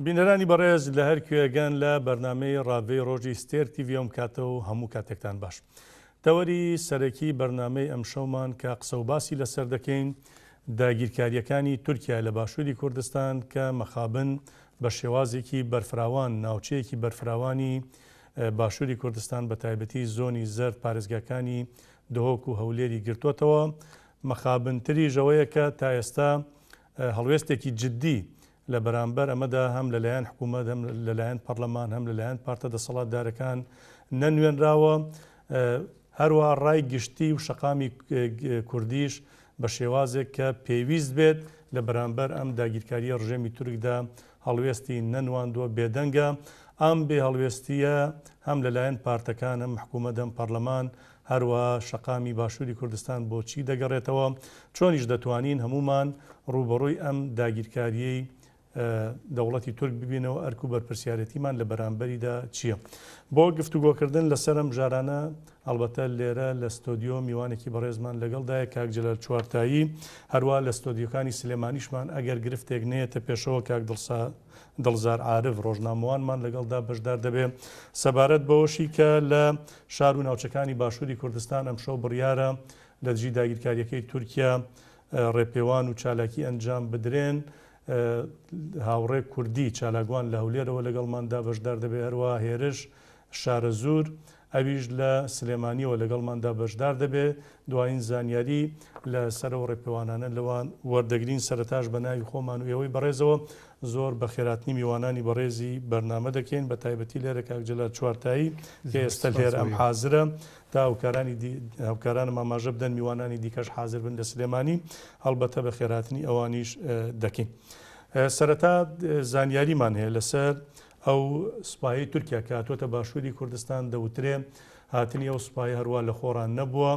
بینەرانی بەڕێز لە هەر کوێگەن لە بەرنامەی ڕاڤەی ڕۆژی ستێرک تیڤی ئەم کاتە و هەموو کاتێکتان باش. تەوەری سەرەکی بەرنامەی ئەمشەومان کە قسە و باسی لەسەر دەکەین داگیرکارییەکانی تورکیا لە باشووری کوردستان کە مەخابن بە شێوازێکی بەرفراوان ناوچەیەکی بەرفراوانی باشووری کوردستان بە تایبەتی زۆنی زەرد پارێزگاکانی دهۆک و هەولێری گرتووەتەوە مەخابنتریش ئەوەیە کە تا ئێستا هەڵوێستێکی جددی لە بەرامبەر ئەمەدا هەم لەلایەن حکوومەت، هەم لەلایەن پەڕلەمان، هەم لەلایەن پارتە دەسەڵاتدارەکان نەنوێنراوە. هەروەها ڕای گشتی و شەقامی کوردیش بە شێوازێک کە پێویست بێت لە بەرامبەر ئەم داگیرکارییە ڕژێمی تورکدا هەڵوێستی نەنواندووە، بێدەنگە. ئەم بێ هەڵوێستییە هەم لەلایەن پارتەکان، هەم حکوومەت، هەم پەڕلەمان هەروەها شەقامی باشووری کوردستان بۆ چی دەگەڕێتەوە؟ چۆنیش دەتوانین هەموومان ڕووبەڕووی ئەم داگیرکارییەی دەوڵەتی تورک ببینەوە، ئەرک و بەرپرسیارێتیمان لە بەرامبەریدا چییە؟ بۆ گفتوگۆکردن لەسەر ئەم مژارانە، هەڵبەتە لێرە لە ستۆدیۆ میوانێکی بەڕێزمان لەگەڵدایە کاک جەلال چوارتایی، هەروا لە ستۆدیۆکانی سلێمانیشمان ئەگەر گرفتێک نەیەتە پێشەوە کاک دڵسا دڵزار عارف، ڕۆژنامەوانمان لەگەڵدا بەشدار دەبێ. سەبارەت بەوەشی کە لە شار و ناوچەکانی باشووری کوردستان ئەمشەو بڕیارە لە دژی داگیرکارییەکەی تورکیا ڕێپێوان و چالاکی ئەنجام بدرێن، هاوڕێ کوردی چالاکوان لە هەولێرەوە لەگەڵماندا بەشدار دەبێ، هەروەها هێرش شارەزوور ئەویش لە سلێمانیەوە لەگەڵماندا بەشدار دەبێ، دوایین زانیاری لە سەر ئەو ڕێپێوانانە لەوان وەردەگرین، سەرەتاش بە ناوی خۆمان و ئێوەی بەڕێزەوە زۆر بەخێراتنی میوانانی بەڕێزی بەرنامە دەکەین، بە تایبەتی لێرە کاک جەلال چوارتایی کە ئێستە لێرە ئەم حازرە تا هاوکارانی هاوکارانم ئاماژە بدەن میوانانی دیکەش حازر بن لە سلێمانی، هەڵبەتە بەخێرهاتنی ئەوانیش دەکەین. سەرەتا زانیاریمان هەیە لەسەر ئەو سوپایەی تورکیا کە هاتووەتە باشووری کوردستان دەوترێ هاتنی ئەو سوپایە هەروا لە خۆڕا نەبووە،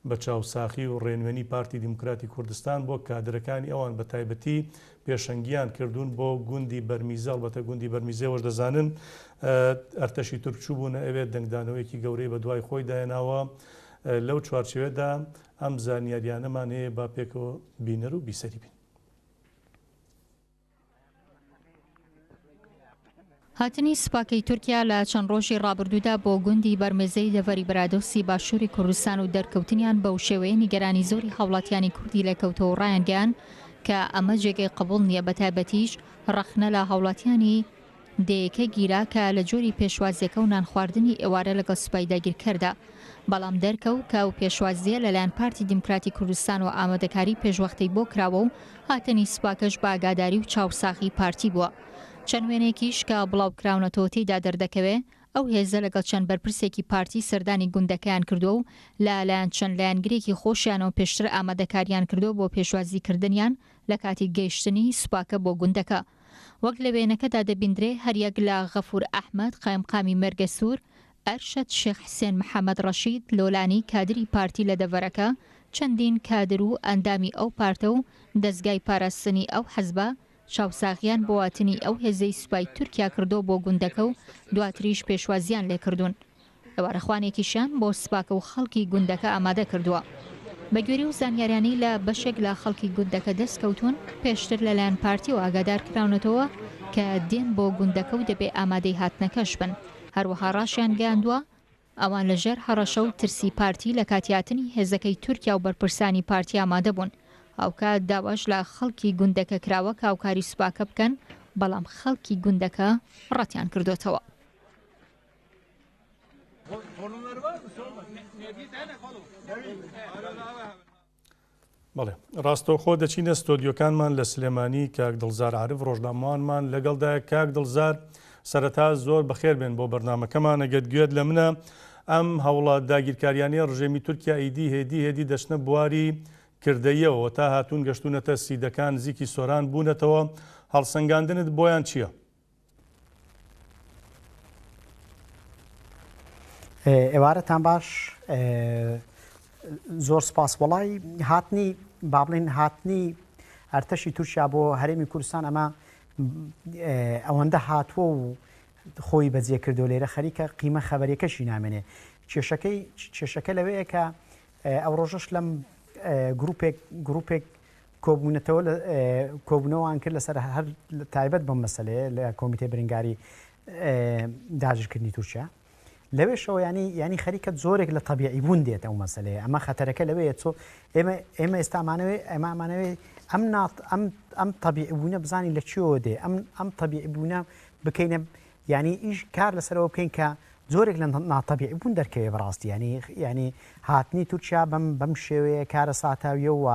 بە چاوساخی و ڕێنوێنی پارتی دیموکراتی کوردستان بۆ کادرەکانی ئەوان بە تایبەتی پێشەنگیان کردوون بۆ گوندی بەرمیزە، ئەڵبەتە گوندی بەرمیزە ئێوەش دەزانن ئەرتەشی تورک چووبوونە ئەوێ دەنگدانەوەیەکی گەورەی بە دوای خۆی دایەناوە لەو چوارچێوەدا ئەم زانیاریانەمان هەیە با پێکەوە بینەر و بیسەری بین. هاتنی سوپاکەی تورکیا لە چەند ڕۆژی ڕابردوودا بۆ گوندی بەرمێزەی دەڤەری برادۆستی باشووری کوردستان و دەرکەوتنیان بەو شێوەیە نیگەرانی زۆری هاوڵاتیانی کوردی لێکەوتەوە و ڕایانگەیاند کە ئەمە جێگەی قبوڵ نییە بەتایبەتیش ڕەخنە لە هاوڵاتیانی دێیەکە گیرا کە لە جۆری پێشوازیەکە و نانخواردنی ئێوارە لەگەڵ سوپای داگیرکەردا بەڵام دەرکەوت کە ئەو پێشوازییە لەلایەن پارتی دیموکراتی کوردستانەوە ئامادەکاری پێشوەختەی بۆ کراوە و هاتنی سوپاکەش بە ئاگاداری و چاوساغی پارتی بووە. چەند وێنەیەکیش کە بڵاوکراونەتەوە تێیدا دەردەکەوێ ئەو هێزە لەگەڵ چەند بەرپرسێکی پارتی سەردانی گوندەکەیان کردووە و لە لایەن چەند لایەنگرێکی خۆشیانەوە پێشتر ئامادەکاریان کردووە بۆ پێشوازیکردنیان لە کاتی گەیشتنی سوپاکە بۆ گوندەکە. وەک لە وێنەکەدا دەبیندرێ هەریەک لە غەفور ئەحمەد قایمقامی مێرگەسوور، ئەرشەد شێخ حسێن محەمەد ڕەشید لۆلانی کادری پارتی لە دەڤەرەکە، چەندین کادر و ئەندامی ئەو پارتە و دەزگای پاراستنی ئەو حزبە چاوساغیان بۆ هاتنی ئەو هێزەی سوپای تورکیا کردووە بۆ گوندەکە و دواتریش پێشوازیان لێکردوون. ئێوارەخوانێکیشیان بۆ سپاکە و خەڵکی گوندەکە ئامادە کردووە. بەگوێرەی ئەو زانیاریانەی لە بەشێک لە خەڵکی گوندەکە دەست کەوتوون، پێشتر لەلایەن پارتیەوە ئاگادار کراونەتەوە کە دێن بۆ گوندەکە و دەبێ ئامادەی هاتنەکەش بن. هەروەها ڕاشیانگەیاندووە، ئەوان لە ژێر هەڕەشە و ترسی پارتی لە کاتی هاتنی هێزەکەی تورکیا و بەرپرسانی پارتی ئامادە بوون. هاوکات داواش لە خەڵکی گوندەکە کراوە کە هاوکاری سوپاکە بکەن، بەڵام خەڵکی گوندەکە ڕەتیان کردۆتەوە. بەڵێ ڕاستەوخۆ دەچینە ستۆدیۆکانمان لە سلێمانی کاک دڵزار عارف ڕۆژنامەوانمان لەگەڵدایە کاک دڵزار سەرەتا زۆر بەخێر بێن بۆ بەرنامەکەمان ئەگەر گوێت لە منە ئەم هەوڵە داگیرکاریانەی ڕژێمی تورکیا ئیدی هێدی هێدی دەچنە بواری کردەیەوە تا هاتوون گەشتونەتە سیدەکان نزیکی سۆران بوونەتەوە هەڵسەنگاندنت بۆیان چییە؟ ئێوارەتان باش زۆر سپاس وەڵای هاتنی با بڵین هاتنی ئەرتەشی تورکیا بۆ هەرێمی کوردستان ئەمە ئەوەندە هاتووە و خۆی بەجێ کردو لێرە خەریکە قیمە خەبەرەکەشی نامێنێ کێشەکەی کێشەکە لەوەیە کە ئەو ڕۆژەش لەم گروپێک گروپێک. کۆبوونەتەوە لە کۆبوونەوەمان کرد لەسەر هەر تایبەت بەم مەسەلەیە لە کۆمیتەی برنگاری داگیرکردنی تورکیا لەوێشەوە ینی ینی خەریکە زۆرێک لە تەبیعی بوون دێت ئەو مەسلەیە ئەمە خەتەرەکە لەوەیە چۆ ئێمە ئێمە ئێستامانەوێ ئەمامانەوێ ئەم نات ئەم ئەم تەبیعی بوونە بزانین لە چیەوە دێ ئەم ئەم تەبیعی بوونە بکەینە یانی ئیش کار لەسەرەوە بکەین کە جۆرێک لە ناتەبیعی بوون دەرکەوێ بەڕاستی یانی یانی هاتنی تورکیا بەم بەم شێوەیە کارەساتاویە و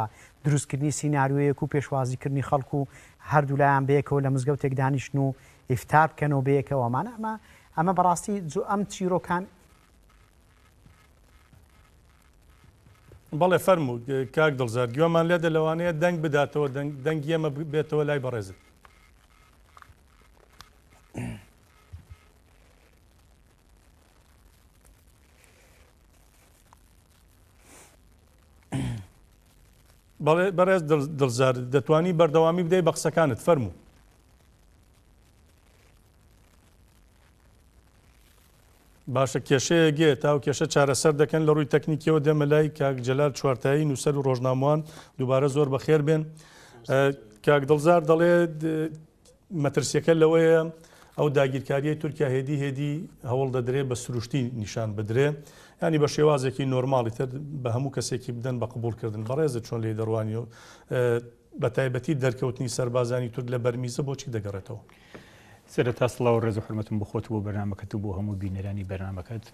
دروستکردنی سیناریۆیەک و پێشوازیکردنی خەڵک و هەردوولایان بەیەکەوە لە مزگەوتێک دانیشن و ئیفتار بکەنەوە بەیەکەوە ئەمانە ئەمە ئەمە بەڕاستی ئەم چیرۆکان بەڵێ فەرموو کاک دڵزار گوێمان لێدە لەوانەیە دەنگ بداتەوە دەنگی ئێمە بێتەوە لای بەڕێزت. بەڕێز دڵزار دەتوانی بەردەوامی بدەی بە قسەکانت فەرموو. باشە کێشەیە گێ تاو کێشە چارەسەر دەکەن لە ڕووی تەکنیکیەوە دێمە لای کاک جەلال چوارتایی نووسەر و ڕۆژنامەوان دووبارە زۆر بەخێر بێن کاک دڵزار دەڵێ مەترسیەکە لەوەیە ئەو داگیرکاریەی تورکیا هێدی هێدی هەوڵ دەدرێ بە سروشتی نیشان بدرێ ینی بە شێوازێکی نۆرماڵی تر بە هەموو کەسێکی بدەن بە قبولکردن بەڕێزت چۆن لێی دەڕوانی و بە تایبەتی دەرکەوتنی سەربازانی تورک لە بەرمیزە بۆچی دەگەڕێتەوە؟ سەرەتا سڵاو و ڕێز و حورمەتم بۆ خۆت و بۆ بەرنامەکەت و بۆ هەموو بینەرانی بەرنامەکەت.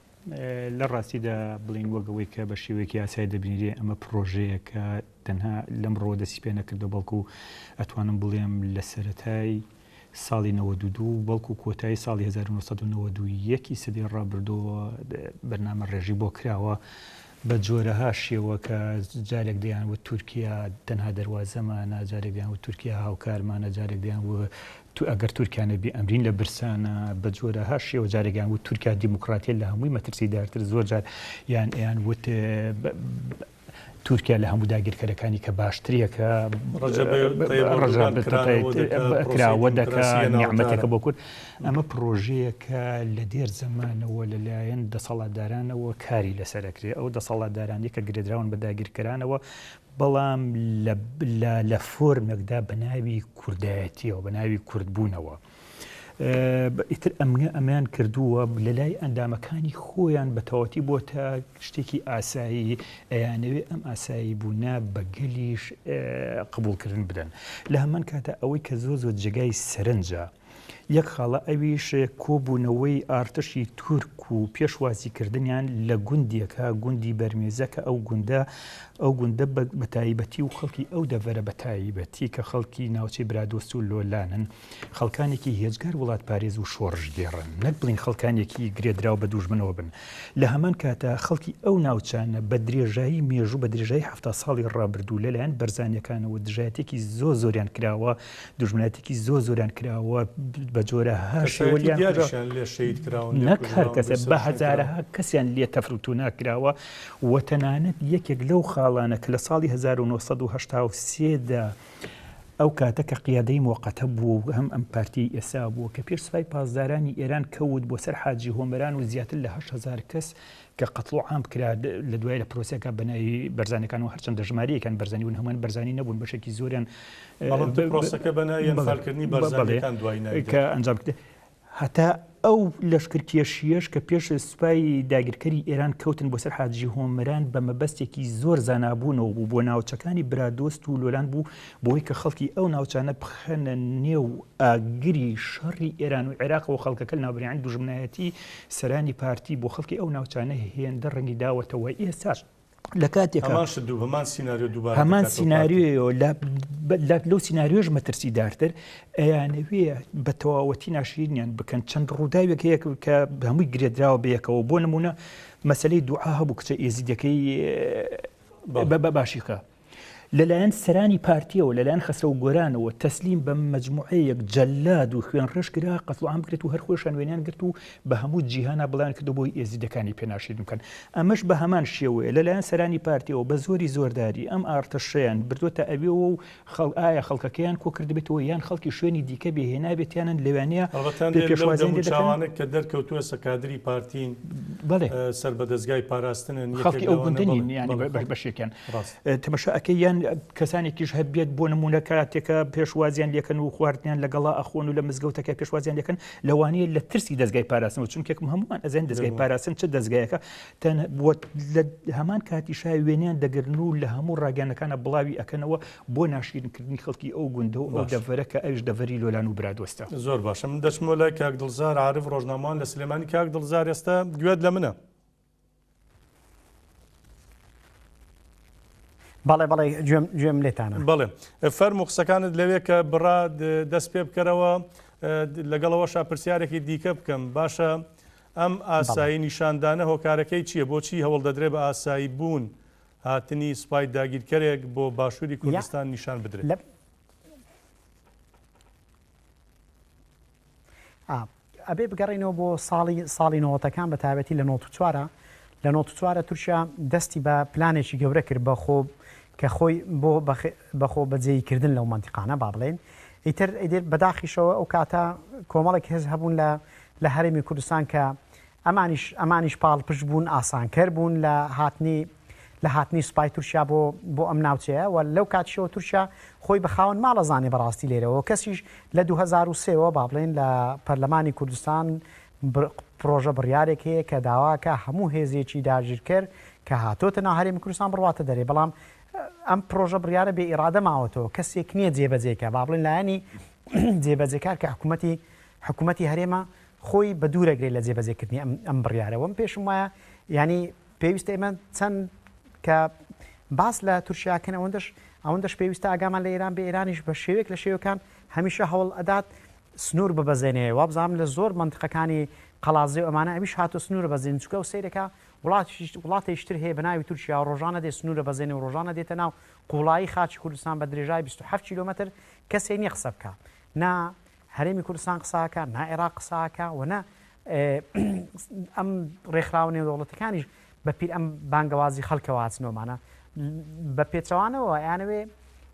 لە ڕاستیدا بڵین وەک ئەوەی کە بە شێوەیەکی ئاسایی دەبینرێ ئەمە پڕۆژەیەکە تەنها لەمڕۆوە دەستی پێ نەکردووە بەڵکو ئەتوانم بڵێم لە سەرەتای ساڵی 92 بەڵکو کۆتایی ساڵی 1991 ی سەدەی ڕابردووە بەرنامە ڕێژی بۆ کراوە بە جۆرەها شێوە کە جارێک دەیان وت تورکیا تەنها دەروازەمانە، جارێک دەیان وت تورکیا هاوکارمانە، جارێک دەیان وت ئەگەر تورکیا نەبی ئەمرین لە برسانە، بە جۆرەها شێوە جارێک یان وت تورکیا دیموکراتیە لە هەمووی مەترسیدارتر زۆر جار یان ئەیان وت تورکیا لە هەموو داگیرکەرەکانی کە باشترێکە کراوە دەکا نیعمەتێکە بۆ کورد ئەمە پڕۆژەیەکە لە دێر زەمانەوە لەلایەن دەسەڵاتدارانەوە کاری لەسەر ئەکرێ، ئەو دەسەڵاتدارانەی کە گرێدراون بە داگیرکەرانەوە، بەڵام لە فۆرمێکدا بە ناوی کوردایەتیەوە، بە ناوی کوردبوونەوە. ئیتر ئەمە ئەمەیان کردووە لەلای ئەندامەکانی خۆیان بە تەواوەتی بۆتە شتێکی ئاسایی، ئەیانەوێ ئەم ئاسایی بوونە بە گەلیش قبوڵکردن بدەن. لە هەمان کاتا ئەوەی کە زۆر زۆر جێگای سەرنجە، یەک خاڵە ئەویش کۆبوونەوەی ئارتەشی تورک و پێشوازیکردنیان لە گوندێکە گوندی بەرمێزە کە ئەو گوندە ئەو گوندە بە تایبەتی و خەڵکی ئەو دەڤەرە بە تایبەتی کە خەڵکی ناوچەی برادۆست و لۆلانن خەڵکانێکی هێجگار وڵاتپارێز و شۆڕشگێڕن نەک بڵین خەڵکانێکی گرێدراو بە دوژمنەوە بن لە هەمان کاتا خەڵکی ئەو ناوچانە بە درێژایی مێژوو بە درێژایی 70 ساڵی ڕابردوو لەلایەن بەرزانیەکانەوە دژایەتێکی زۆر زۆریان کراوە دوژمنایەتێکی زۆر زۆریان کراوە بە جۆرەها شێوە لێیان دیاریشیان لێ شەهید کراون نەک هەر کەسێ بە هەزارەها کەسیان لێ تەفروتونا کراوە و تەنانەت یەکێک لەو خاڵانە کە لە ساڵی 1983 دا ئەو کاتە کە قیادەی مۆقەتە بوو و هەم ئەم پارتی ئێسا بووە کە پێش سوپای پاسدارانی ئێران کەوت بۆ سەر حاجی هۆمەران و زیاتر لە 8000 کەس کە قەتڵ و عام کرا لە دوای لە پرۆسەکە بە ناوی بەرزانەکان و هەرچەندە ژمارەیەکان بەرزانی بوون هەمووان بەرزانی نەبوون بەشێکی زۆریان بەڵام پرۆسەکە بە ناوی ئەنفالکردنی بەرزانیەکان دوای ناوی کە ئەنجام کرد هەتا ئەو لەشکرکێشیەش کە پێش سوپای داگیرکەری ئێران کەوتن بۆ سەر حاجی هۆمەران بە مەبەستێکی زۆر زانابوونەوە بوو بۆ ناوچەکانی برادۆست و لۆلان بوو بۆی کە خەڵکی ئەو ناوچانە بخەنە نێو ئاگری شەڕی ئێران و عێراقەوە خەڵکەکە لەناوبرێن دوژمنایەتی سەرانی پارتی بۆ خەڵکی ئەو ناوچانە هێندە ڕەنگی داوەتەوە ئێستاش لە کاتێکا هەمان شت دوو هەمان سیناریۆ دووبارە هەمان دەکاتەوە پارتی. سیناریۆ لە لە لەو سیناریۆش مەترسیدارتر ئەیانەوێ بە تەواوەتی ناشرینیان بکەن چەند ڕووداوێک هەیە کە هەمووی گرێدراوە بەیەکەوە بۆ نمونە مەسەلەی دوعا هەبوو کچە ئێزیدەکەی بە باشیقە لەلایەن سەرانی پارتیەوە، لەلایەن خەسرەو گۆرانەوە تەسلیم بە مەجموعەیەک جەلاد و خوێنڕێژ کرا، قەتڵوعام بکرێت و هەر خۆیشان وێنەیان گرت و بە هەموو جیهانا بڵاویان کردەوە بۆی ئێزیدەکانی پێ ناشیرین بکەن. ئەمەش بە هەمان شێوەیە لەلایەن سەرانی پارتیەوە بە زۆری زۆرداری ئەم ئارتەشەیان بردۆتە ئەوێوە و خەڵ ئایا خەڵکەکەیان کۆ کردبێتەوە یان خەڵکی شوێنی دیکە بێ هێنابێتیانن لەوێنەیە ئەڵبەتە پێ لەو پێشوازیان لێ دەکەن؟ دەموچاوانە کە دەرکەوتووە سە کادری پارتین بەڵێ. سەر بە دەزگای پاراستنن یەکێک خەڵکی ئەو لەوانە گوندە بەڵێ نین یانی بەڵێ خەڵک بەشێکیان ڕاستە. تەمەشا ئەکەی یان. کەسانێکیش هەبێت بۆ نمونە کاتێکە پێشوازیان لەکەن و خواردنیان لەگەڵا ئەخۆن و لە مزگەوتەکە پێشوازیان لەکەن لەوانەیە لە ترسی دەستگای پاراستن و چونکێکم هەمووان ئەزیان دەستگای پاراستن چ دەستگایەکە لە هەمان کاتیشا وێنیان دەگرن و لە هەموو ڕاگەیانەکانە بڵاوی ئەکەنەوە بۆ ناشیرنکردنی خەڵکی ئەو گوندە و ئەو دەڤەرە کە ئەویش دەڤەری لۆلان و برادۆستە. زۆر باشە من دەچمەوە لای کاک دڵزار عارف ڕۆژنامەوان لە سلێمانی کاک دڵزار ئێستا گوێت لە منە؟ بەڵێ بەڵێ گوێم گوێم لێتانە. بەڵێ فەرموو قسەکانت لەوێ کە بڕا دەست پێ بکەرەوە لەگەڵەوەشا پرسیارێکی دیکە بکەم باشە ئەم ئاسایی نیشاندانە هۆکارەکەی چییە؟ بۆچی هەوڵ دەدرێت بە ئاسایی بوون هاتنی سوپای داگیرکەرێک بۆ باشووری کوردستان نیشان بدرێت؟ ئەبێ بگەڕێینەوە بۆ ساڵی ساڵی نەوەتەکان بە تایبەتی لە نۆت و چوارە لە نۆت و چوارە تورکیا دەستی بە پلانێکی گەورە کرد بە خۆ کە خۆی بۆ بەخۆ بەجێی کردن لەو مەنتیقانە با بڵێین ئیتر ئیدر بەداخیشەوە ئەو کاتە کۆمەڵێک هێز هەبوون لە لە هەرێمی کوردستان کە ئەمانیش ئەمانیش پاڵپشت بوون ئاسانکەر بوون لە هاتنی لە هاتنی سوپای تورکیا بۆ بۆ ئەم ناوچەیە و لەو کاتیشەوە تورکیا خۆی بە خاوەن ماڵ ئەزانێ بەڕاستی لێرەوە کەسیش لە 2003 وە با بڵێین لە پەرلەمانی کوردستان پرۆژە بڕیارێک هەیە کە داواکە هەموو هێزێکی داگیرکەر کە هاتۆتە ناو هەرێمی کوردستان بڕواتە دەرێ بەڵام ئەم پرۆژە بڕیارە بێ ئیرادە ماوەتەوە کەسێک نییە جێبەجێکە با بڵێن لایەنی جێبەجێکار کە حکوومەتی حکوومەتی هەرێمە خۆی بە دوورەگرێت لە جێبەجێکردنی ئەم ئەم بڕیارە وەم پێشم وایە ینی پێویستە ئێمە چەند کە باس لە تورکیاکەن ئەوەندەش ئەوەندەش پێویستە ئاگامان لە ئێران بێ ئێرانیش بە شێوەیەک لە شێوەکان هەمیشە هەوڵ ئەدات سنوور ببەزێنێ وابزانم لە زۆر منتیقەکانی قەڵازێ و ئەمانە ئەویش هاتۆ سنوورە بەزێن چونکە ئەو سەیرەکە وڵاتیش وڵاتێکی تر هەیە بە ناوی تورکیا و ڕۆژانە دێ سنوورە بەزێنێ و ڕۆژانە دێتە ناو قوڵایی خاکی کوردستان بە درێژای 27 کیلۆمەتر کەسێ نییە قسە بکا نا هەرێمی کوردستان قسە ئەکا نا عێراق قسە ئەکا و نە ئەم ڕێکخراوە نێودەوڵەتەکانیش بە پیر ئەم بانگەوازی خەڵکەوە هاتنەوەمانە بە پێچەوانەوە یانەوێ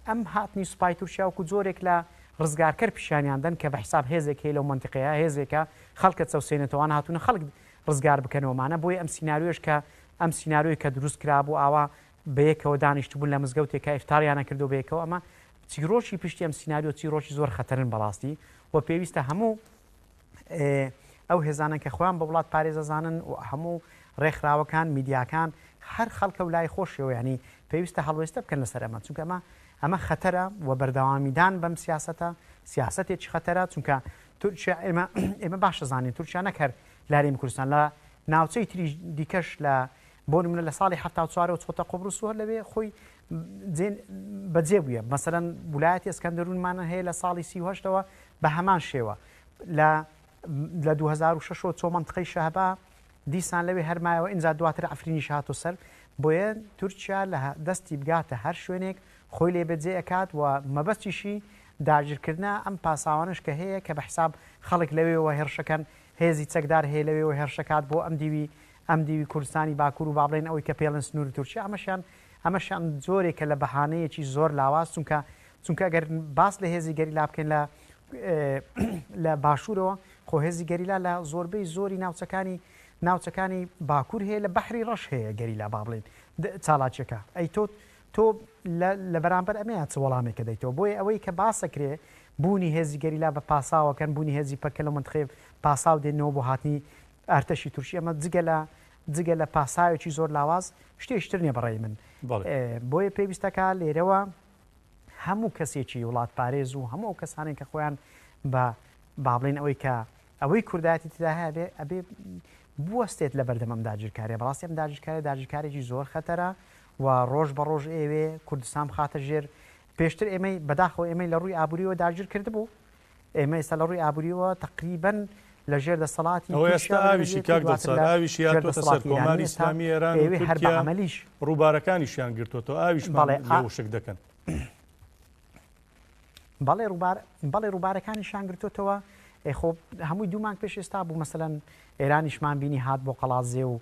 ئەم هاتنی سوپای تورکیا وەکو جۆرێک لە ڕزگارکەر پیشانیان دەن کە بە حساب هێزێک هەیە لەو منتیقەیە هێزێکە خەڵکە چەوسێنێتەوان هاتوونە خەڵک ڕزگار بکەنەوەمانە بۆیە ئەم سیناریۆش کە ئەم سیناریۆی کە دروست کرابوو ئاوا بەیەکەوە دانیشتبوون لە مزگەوتێکا ئیفتاریان ئەکردو بەیەکەوە ئەمە چیرۆکی پشتی ئەم سیناریۆ چیرۆکی زۆر خەتەرن بەڕاستی و پێویستە هەموو ئەو هێزانە کە خۆیان بە وڵات پارێزەزانن و هەموو ڕێکخراوەکان میدیاکان هەر خەڵکە و لای خۆشیەوە ینی پێویستە هەڵوێستە بکەن لەسەر ئەمە چونکە ئەمە ئەمە خەتەرە و بەردەوامیدان بەم سیاسەتە سیاسەتێکی خەتەرە چونکە تورکیا ئێمە ئێمە باشە زانین تورکیا نەک هەر لارێمی کوردستان لە ناوچەی تری دیکەش لە بۆ نمونە لە ساڵی 74 ەوە چۆتە قوبرس و هەر لەوێ خۆی بەجێ بووە مەسەرەن ولایەتی ئەسکەندەرونمانە هەیە لە ساڵی 38ەوە بە هەمان شێوە لە لە 2006ەوە چۆ منطقەی شەهبا دیسان لەوێ هەرمایەوە ئینجا دواتر عفرینیش هاتۆ سەر بۆیە تورکیا لە دەستی بگاتە هەر شوێنێک خۆی لێ بەجێ ئەکات و مەبەستیشی داگیرکردە ئەم پاساوانش کە هەیە کە بە حساب خەڵک لەوێەوە هێرشەکەن هێزی چەکدار هەیە لەوێەوە هێرشەکات بۆ ئەم دیوی ئەم دیوی کوردستانی باکوور و با بڵێین ئەوەی کە پێڵێن سنووری تورکیا ئەمەشیان ئەمەشیان جۆرێکە لە بەهانەیەکی زۆر لاواز چونکە چونکە ئەگەر باس لە هێزی گەریلا بکەین لە لە باشوورەوە خۆ هێزی گەریلا لە زۆربەی زۆری ناوچەکانی ناوچەکانی باکوور هەیە لە بەحری ڕەش هەیە گەریلا با بڵێین چالاکیەکە ئەی تۆ تۆ لە بەرامبەر ئەمەیە چ وەڵامێکە دەیتەوە بۆیە ئەوەی کە باسەکرێ بوونی هێزی گەریلا بە پاساوەکەن بوونی هێزی پەکە لە منتخێ پاساو دێنەوە بۆ هاتنی ئەرتەشی تورکی ئەمە جگە لە جگە لە پاساوێکی زۆر لاواز شتێکی تر نیە بەڕای من بۆیە پێویستەکە لێرەوە هەموو کەسێکی وڵاتپارێز و هەموو ئەو کەسانێک کە خۆیان بە با بڵێن ئەوەی کە ئەوەی کوردایەتی تدا هەیە بێ ئەبێ بوەستێت لە بەردەم ئەم داگیرکاریە بەڕاستی ئەم داگیرکاریە داگیرکارێکی زۆر خەتەرە و ڕۆژ بە ڕۆژ ئێوێ کوردستان بخاتە ژێر پێشتر ئێمەی بەداخەوە ئێمەی لە ڕووی ئابووریەوە داگیر کردبوو ئێمە ئێستا لە ڕووی ئابووریەوە تەقریبەن لە ژێر دەسەڵاتی ئەوە ئێستا تورکیا و لە ئاویشی ژێر کاک دواتر دڵسار لە ئاویشی ژێر هاتووەتە سەر دەسەڵاتی کۆماری ئێرانی ئێستا ئیسلامی ئێران و ئەیەوێ هەر بە تورکیا عەمەلیش ڕووبارەکانیشیان گرتووەتەوە ئاویشمان بەڵێ لێ ئا وشک دەکەن. بەڵێ ڕووبار بەڵێ ڕووبارەکانیشیان گرتووەتەوە ئێ خۆ هەمووی دوو مانگ پێش ئێستا بوو مەسەلەن ئێرانیشمان بینی هات بۆ قەڵادزێ و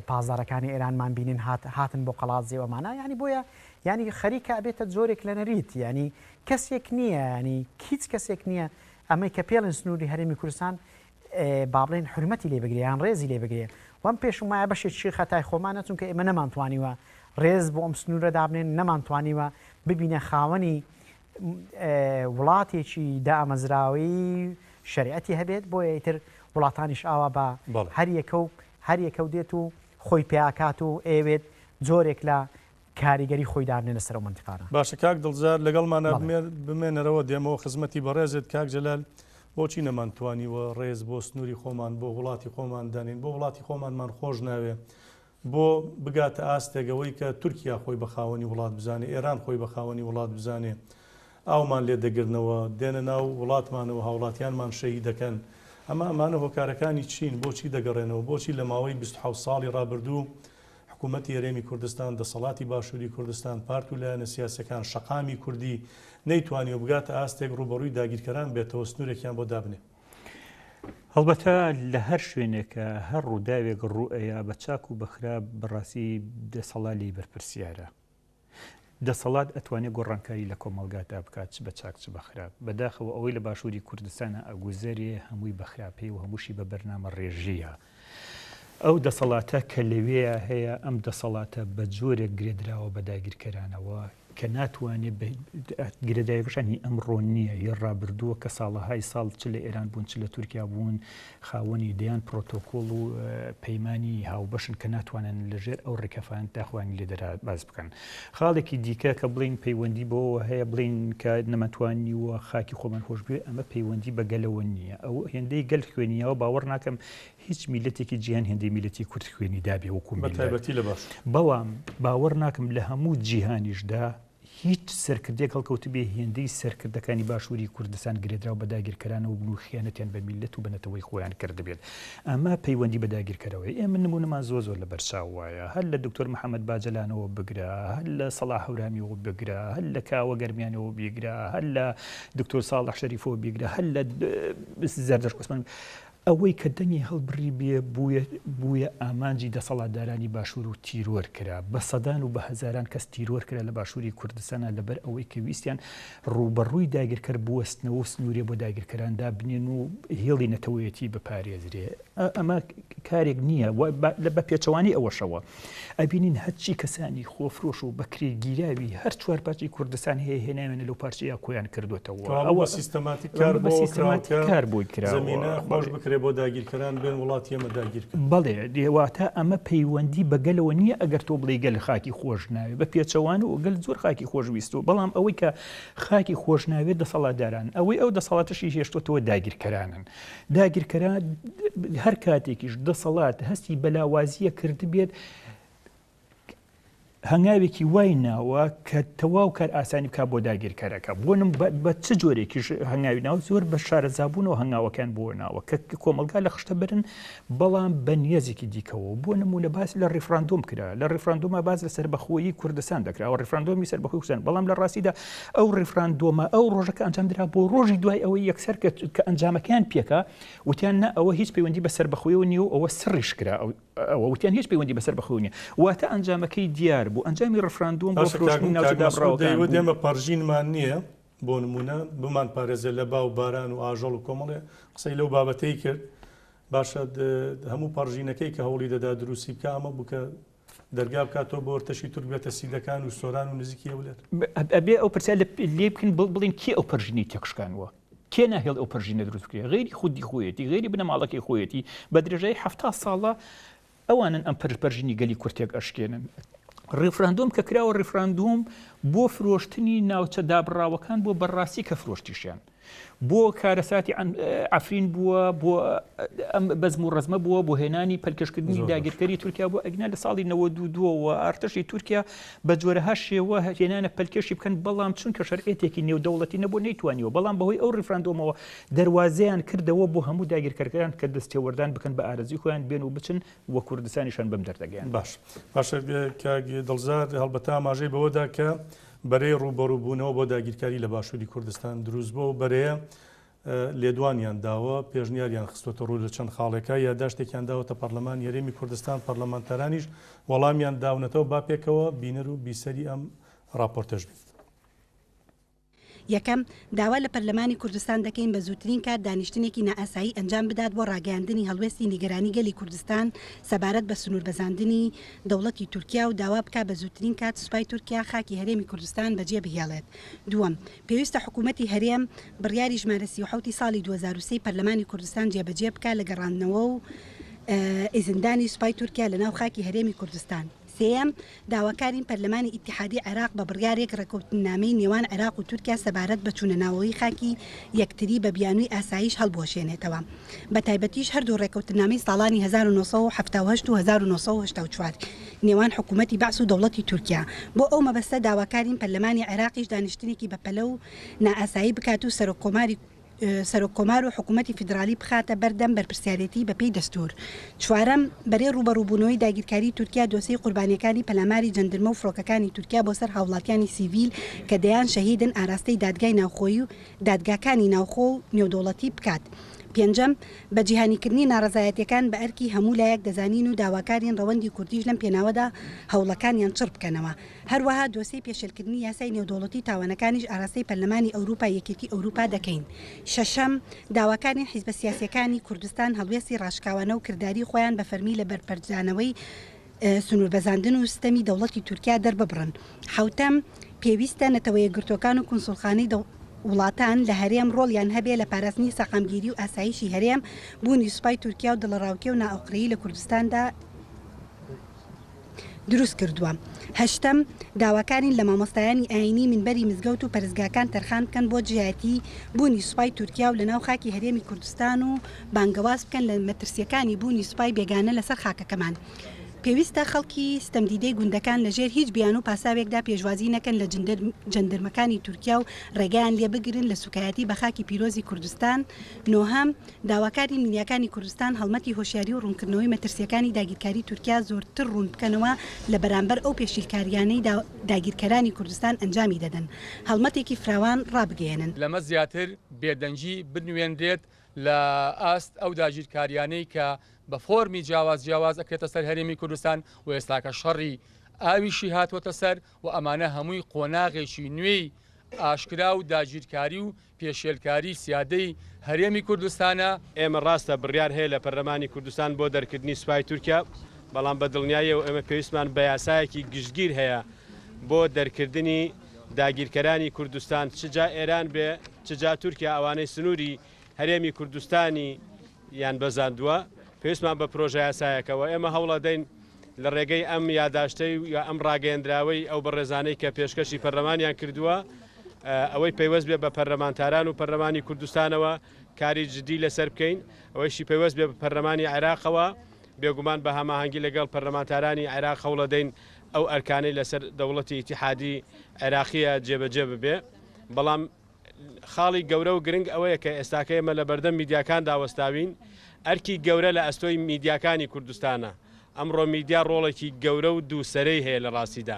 پاسدارەکانی ئێرانمان بینین هات هاتن بۆ قەڵادزێ و ئەمانە یانی بۆیە یانی خەریکە ئەبێتە جۆرێک لە نەریت یانی کەسێک نییە ینی هیچ کەسێک نییە ئەمەی کە پێڵێن سنووری هەرێمی کوردستان با بڵێن حرمەتی لێ بگرێ یان ڕێزی لێ بگرێ وەم پێشم وایە بەشێکی خەتای خۆمانە چونکە ئێمە نەمانتوانیوە. ڕێز بۆ ئەم سنوورە دابنێن، نەمانتوانیوە ببینە خاوەنی وڵاتێکی دامەزراوەیی شەریعەتی هەبێت، بۆیە ئیتر وڵاتانیش ئاوا بە هەر یەکە و هەر یەکە و دێت و خۆی پێاکات و ئەیەوێت جۆرێک لە کاریگەری خۆی دابنێ لەسەر ئەو مەنتیقانە. باشە کاک دڵزار لەگەڵمانا بمێنەرەوە دێمەوە خزمەتی بەڕێزت کاک جەلال بۆچی نەمانتوانیوە ڕێز بۆ سنووری خۆمان بۆ وڵاتی خۆمان دانێین بۆ وڵاتی خۆمانمان خۆش ناوێ بۆ بگاتە ئاستێک ئەوەی کە تورکیا خۆی بە خاوەنی وڵات بزانێ، ئێران خۆی بە خاوەنی وڵات بزانێ، ئاومان لێ دەگرنەوە، دێنە ناو وڵاتمانەوە هاوڵاتیانمان شەهید دەکەن. ئەمە ئەمانە هۆکارەکانی چین؟ بۆچی دەگەڕێنەوە؟ بۆچی لە ماوەی 27 ساڵی ڕابردوو حکوومەتی هەرێمی کوردستان، دەسەڵاتی باشووری کوردستان، پارت و لایەنە سیاسیەکان، شەقامی کوردی نەیتوانیوە بگاتە ئاستێک ڕووبەڕووی داگیرکەران بێتەوە، سنوورێکیان بۆ دابنێ؟ هەڵبەتە لە هەر شوێنێکە هەر ڕووداوێک ڕووئەیا بە چاک و بە خراپ بەڕاستی دەسەڵات لێی بەرپرسیارە. دەسەڵات ئەتوانێ گۆڕانکاری لە کۆمەڵگادا بکات چ بە چاک چ بە خراپ. بەداخەوە ئەوەی لە باشووری کوردستانا ئەگوزەرێ هەمووی بە خراپەیە و هەمووشی بە بەرنامە ڕێژییە. ئەو دەسەڵاتە کە لەوێیا هەیە ئەم دەسەڵاتە بە جۆرێک گرێدراوە بە داگیرکەرانەوە کە ناتوانێ گرێدراویەکەشان هی ئەمڕۆ نییە هی ڕابردووە کە ساڵەهای ساڵ چ لە ئێران بوون چ لە تورکیا بوون خاوەنی دەیان پرۆتۆکۆڵ و پەیمانی هاوبەشن کە ناتوانن لەژێر ئەو ڕێکەفاندا خۆیان لێ دەرباز بکەن. خاڵێکی دیکە کە بڵین پەیوەندی بەوەوە هەیە بڵین کە نەمانتوانیوە خاکی خۆمان خۆش بوێ ئەمە پەیوەندی بە گەلەوە نییە ئەو هێندەی گەل خوێنیەوە باوەڕ ناکەم هیچ میلەتێکی جیهان هێندەی میلەتی کورد خوێنی دابێ وەکو میلەت. بەتایبەتی لە باشوور. بەڵام باوەڕ ناکەم لە هەموو جیهانیشدا هیچ سەرکردەیەک هەڵکەوتبێ هێندەی سەرکردەکانی باشووری کوردستان گرێدراو بە داگیرکەرانەوە بن و خیانەتیان بە میللەت و بە نەتەوەی خۆیان کردبێت. ئەمە پەیوەندی بە داگیرکەرەوەیە. ئێمە نموونەمان زۆر زۆر لە بەرچاو وایە. هەر لە دکتۆر محەمەد باجەلانەوە بگرە، هەر لە سەڵاح هەورامیەوە بگرە، هەر لە کاوە گەرمیانەوە بیگرە، هەر لە دکتۆر ساڵح شەریفەوە بیگرە، هەر لە زەردەشت عوسمان ئەوەی کە دەنگی هەڵبڕیبێ بوویە بوویە ئامانجی دەسەڵاتدارانی باشوور و تیرۆر کرا. بە سەدان و بە هەزاران کەس تیرۆر کرا لە باشووری کوردستانا لەبەر ئەوەی کە ویستیان ڕووبەڕووی داگیرکەر بوەستنەوە و سنوورێ بۆ داگیرکەران دابنێن و هێڵی نەتەوەیەتی بپارێزرێ. ئەمە کارێک نییە و بە پێچەوانەی ئەوەشەوە ئەبینین هەرچی کەسانی خۆفرۆش و بەکرێگیراوی هەر چوارپارچەی کوردستان هەیە هێناوێنە لەو پارچەیە کۆیان کردوێتەوە ئەوە سیستەماتیک کار بە سیستەماتیک کار بۆی کرا زمینە خۆش بکرێ بۆ داگیرکەران بێن وڵاتی ئێمە داگیر بەڵێ واتە ئەمە پەیوەندی بە گەلەوە نییە ئەگەر تۆ بڵێ گەل خاکی خۆش ناوێ بە پێچەوان و گەل زۆر خاکی خۆش ویستوە بەڵام ئەوەی کە خاکی خۆش ناوێت دەسەڵاتداران ئەوەی ئەو دەسەڵاتشی هێشتوەتەوە داگیرکەرانن داگیرکەران هەر کاتێکیش دەسەڵات هەستی بە لاوازییە کردبێت هەنگاوێکی وای ناوە کە تەواو کار ئاسانی بک بۆ داگیرکەرەکە بۆنم بە چ جۆرێکیش هەنگاوی ناو زۆر بە شارەزابوون و هەنگاوەکان بۆ ناوە کە کۆمەلگا لە خشتە برن بەڵام بە نیەزێکی دیکەوە بۆ نمونە باس لە ڕیفراندۆم کرا لە ڕیفراندۆمە باس لە سەربەخۆیی کوردستان دەکراوە ڕیفراندۆمی سەربەخۆی کوردستان بەڵام لە ڕاستیدا ئەو ڕیفراندۆمە ئەو ڕۆژەکە ئەنجامدرا بۆ ڕۆژی دوای ئەوەی یەکسەر کە ئەنجامەکەیان پێکا وتیان نا ئەوە هیچ پەیوەندی بە سەربەخۆیەوە نییە و ئەوە سڕیش کرا ئەوە وتیان هیچ پەیوەندی بە سەربەخۆیەوە نییە واتە ئەنجامەکەی دیار بوو ئەنجامی ڕفراندۆم بۆ فرۆشتنی ناوچە دابڕاوەکان بوو. ئێمە پەرژینمان نییە بۆ نموونە بمان پارێزێ لە با و باران و ئاژەڵ و کۆمەڵێ قسەی لەو بابەتەی کرد باشە هەموو پەڕژینەکەی کە هەوڵی دەدا دروستی بکە ئەمە بوو کە دەرگا بکاتەوە بۆ ئەرتەشی تورک بێتە سیدەکان و سۆران و نزیکی هەولێر. ئەبێ ئەو پرسیار لێ بکەین بڵێن کێ ئەو پەرژینەی تێکشکانوە؟ کێ ناهێڵ ئەو پەرژینە دروست بکرێ؟ غەیری خودی خۆیەتی، غەیری بنەماڵەکەی خۆیەتی، بە درێژایی 70 ساڵە ئەوانن ئەم پەرژینی گەلی کورد تێک ئەشکێنن. ڕیفراندۆم کە کراوە ڕیفراندۆم بۆ فرۆشتنی ناوچە دابڕاوەکان بۆ بەڕاستی کە فرۆشتیشیان. بۆ کارەساتی عەفرین بووە بۆ ئەم بەزم و ڕەزمە بووە بۆ هێنانی پەلکێشکردنی داگیرکەری تورکیا بۆ ئەگنا لە ساڵی 92ەوە ئارتەشی تورکیا بە جۆرەها شێوە هێنانە پەلکێشی بکەن بەڵام چونکە شەرعێتێکی نێودەوڵەتی نەبوو نەیتوانیوە بەڵام بەهۆی ئەو ڕیفراندۆمەوە دەروازەیان کردەوە بۆ هەموو داگیرکەرەکان کە دەستێوەردان بکەن بە ئارەزوی خۆیان بێن و بچن و کوردستانیشان بەم دەردەگەیان. باش باشە کاک دڵزار هەڵبەتە ئاماژەی بەوەدا کە بەرەی ڕووبەڕووبوونەوە بۆ داگیرکاری لە باشووری کوردستان دروست بووە و بەرەیە لێدوانیان داوە، پێشنیاریان خستۆتە ڕوو لە چەند خاڵێکا، یاداشتێکیان داوەتە پەڕلەمانی هەرێمی کوردستان، پەڕلەمانتارانیش وەڵامیان داونەتەوە، با پێکەوە بینەر و بیسەری ئەم ڕاپۆرتەش بین. یەکەم، داوا لە پەرلەمانی کوردستان دەکەین بە زووترین کات دانیشتنێکی نائاسایی ئەنجام بدات بۆ ڕاگەیاندنی هەڵوێستی نیگەرانی گەلی کوردستان سەبارەت بە سنووربەزاندنی دەوڵەتی تورکیا و داوا بکا بە زووترین کات سوپای تورکیا خاکی هەرێمی کوردستان بەجێ بهێڵێت. دووەم، پێویستە حکوومەتی هەرێم بڕیاری ژمارە 37 ی ساڵی 2003 ی پەرلەمانی کوردستان جێبەجێ بکا لە گەڕاندنەوە و ئیزندانی سوپای تورکیا لەناو خاکی هەرێمی کوردستان. سێیەم، داواکارین پەرلەمانی ئیتیحادی عێراق بە بڕیارێک ڕێککەوتننامەی نێوان عێراق و تورکیا سەبارەت بە چوونە ناوەوەی خاکی یەکتری بە بیانووی ئاسایش هەڵبوەشێنێتەوە بە تایبەتیش هەردوو ڕێککەوتننامەی ساڵانی 1978 و 1984 نێوان حکوومەتی بەعس و دەوڵەتی تورکیا. بۆ ئەو مەبەستە داواکارین پەرلەمانی عێراقیش دانیشتنێکی بەپەلە و نائاسایی بکات و سەرۆک کۆماری سەرۆک کۆمار و حکوومەتی فیدراڵی بخاتە بەر دەم بەرپرسیارێتی بە پێی دەستوور. چوارەم، بەرەی ڕووبەڕووبوونەوەی داگیرکاریی تورکیا دۆسێی قوربانییەکانی پەلاماری جەندرمە و فڕۆکەکانی تورکیا بۆ سەر هاووڵاتیانی سیڤیل کە دەیان شەهیدن ئاراستەی دادگای ناوخۆیی و دادگاکانی ناوخۆ و نێودەوڵەتی بکات. پێنجەم، بە جیهانیکردنی ناڕەزایەتییەکان بە ئەرکی هەموو لایەک دەزانین و داواکارین ڕەوەندی کوردیش لەم پێناوەدا هەوڵەکانیان چڕ بکەنەوە. هەروەها دۆسێی پێشێلکردنی یاسای نێودەوڵەتی تاوانەکانیش ئاراستەی پەرلەمانی ئەوروپای یەکێتی ئەوروپا دەکەین. شەشەم، داواکارین حیزبە سیاسییەکانی کوردستان هەڵوێستی ڕاشکاوانە و کرداریی خۆیان بە فەرمی لە بەرپەرچدانەوەی سنووربەزاندن و ستەمی دەوڵەتی تورکیا دەرببڕن. حەوتەم، پێویستە نەتەوەیەکگرتووەکان و کونسوڵخانەی وڵاتان لە هەرێم ڕۆڵیان هەبێ لە پاراستنی سەقامگیری و ئاسایشی هەرێم، بوونی سوپای تورکیا و دڵەڕاوکێ و نائۆقرەیی لە کوردستاندا دروست کردووە. هەشتەم، داواکارین لە مامۆستایانی ئایینی مینبەری مزگەوت و پەرستگاکان تەرخان بکەن بۆ دژایەتی بوونی سوپای تورکیا و لەناو خاکی هەرێمی کوردستان و بانگەواز بکەن لە مەترسییەکانی بوونی سوپای بێگانە لەسەر خاکەکەمان. پێویستە خەڵکی ستەمدیدەی گوندەکان لەژێر هیچ بیانوو و پاساوێکدا پێشوازی نەکەن لە جەندرمەکانی تورکیا و ڕێگایان لێبگرن لە سوکایەتی بە خاکی پیرۆزی کوردستان. نۆهەم، داواکارین میدیاکانی کوردستان هەڵمەتی هۆشیاری و ڕوونکردنەوەی مەترسییەکانی داگیرکاری تورکیا زۆرتر ڕوون بکەنەوە لە بەرامبەر ئەو پێشیلکارییانەی داگیرکەرانی کوردستان ئەنجامی دەدەن هەڵمەتێکی فراوان ڕابگەیەنن. لەمە زیاتر بێدەنگی بنوێنرێت لە ئاست ئەو داگیرکاریانەی کە بە فۆرمی جیاواز جیاواز ئەکرێتە سەر هەرێمی کوردستان و ئێستاکە شەڕی ئاویشی هاتووەتە سەر و ئەمانە هەمووی قۆناغێکی نوێی ئاشکرا و داگیرکاری و پێشێلکاری سیادەی هەرێمی کوردستانە. ئێمە ڕاستە بڕیار هەیە لە پەرلەمانی کوردستان بۆ دەرکردنی سوپای تورکیا، بەڵام بە دڵنیاییەوە ئێمە پێویستمان بە یاسایەکی گشتگیر هەیە بۆ دەرکردنی داگیرکەرانی کوردستان چ جا ئێران بێ چ جا تورکیا ئەوانەی سنووری هەرێمی کوردستانی یان بەزاندووە، پێویستمان بە پرۆژە یاسایەکە و ئێمە هەوڵەدەین لە ڕێگەی ئەم یاداشتەی و یا ئەم ڕاگەیەندراوەی ئەو بەڕێزانەی کە پێشکەشی پەرلەمانیان کردووە ئەوەی پەیوەست بێ بە پەرلەمانتاران و پەرلەمانی کوردستانەوە کاری جدی لەسەر بکەین ئەوەیشی پەیوەست بێ بە پەرلەمانی عێراقەوە بێگومان بە هەماهەنگی لەگەڵ پەرلەمانتارانی عێراق هەوڵەدەین ئەو ئەرکانەی لەسەر دەوڵەتی ئیتیحادی عێراقیە جێبەجێ ببێ بەڵام خاڵی گەورە و گرنگ ئەوەیە کە ئێستاکە ئێمە لە بەردەم میدیاکاندا وەستاوین، ئەرکی گەورە لە ئەستۆی میدیاکانی کوردستانە. ئەمڕۆ میدیا ڕۆڵێکی گەورە و دووسەرەی هەیە لە ڕاستیدا.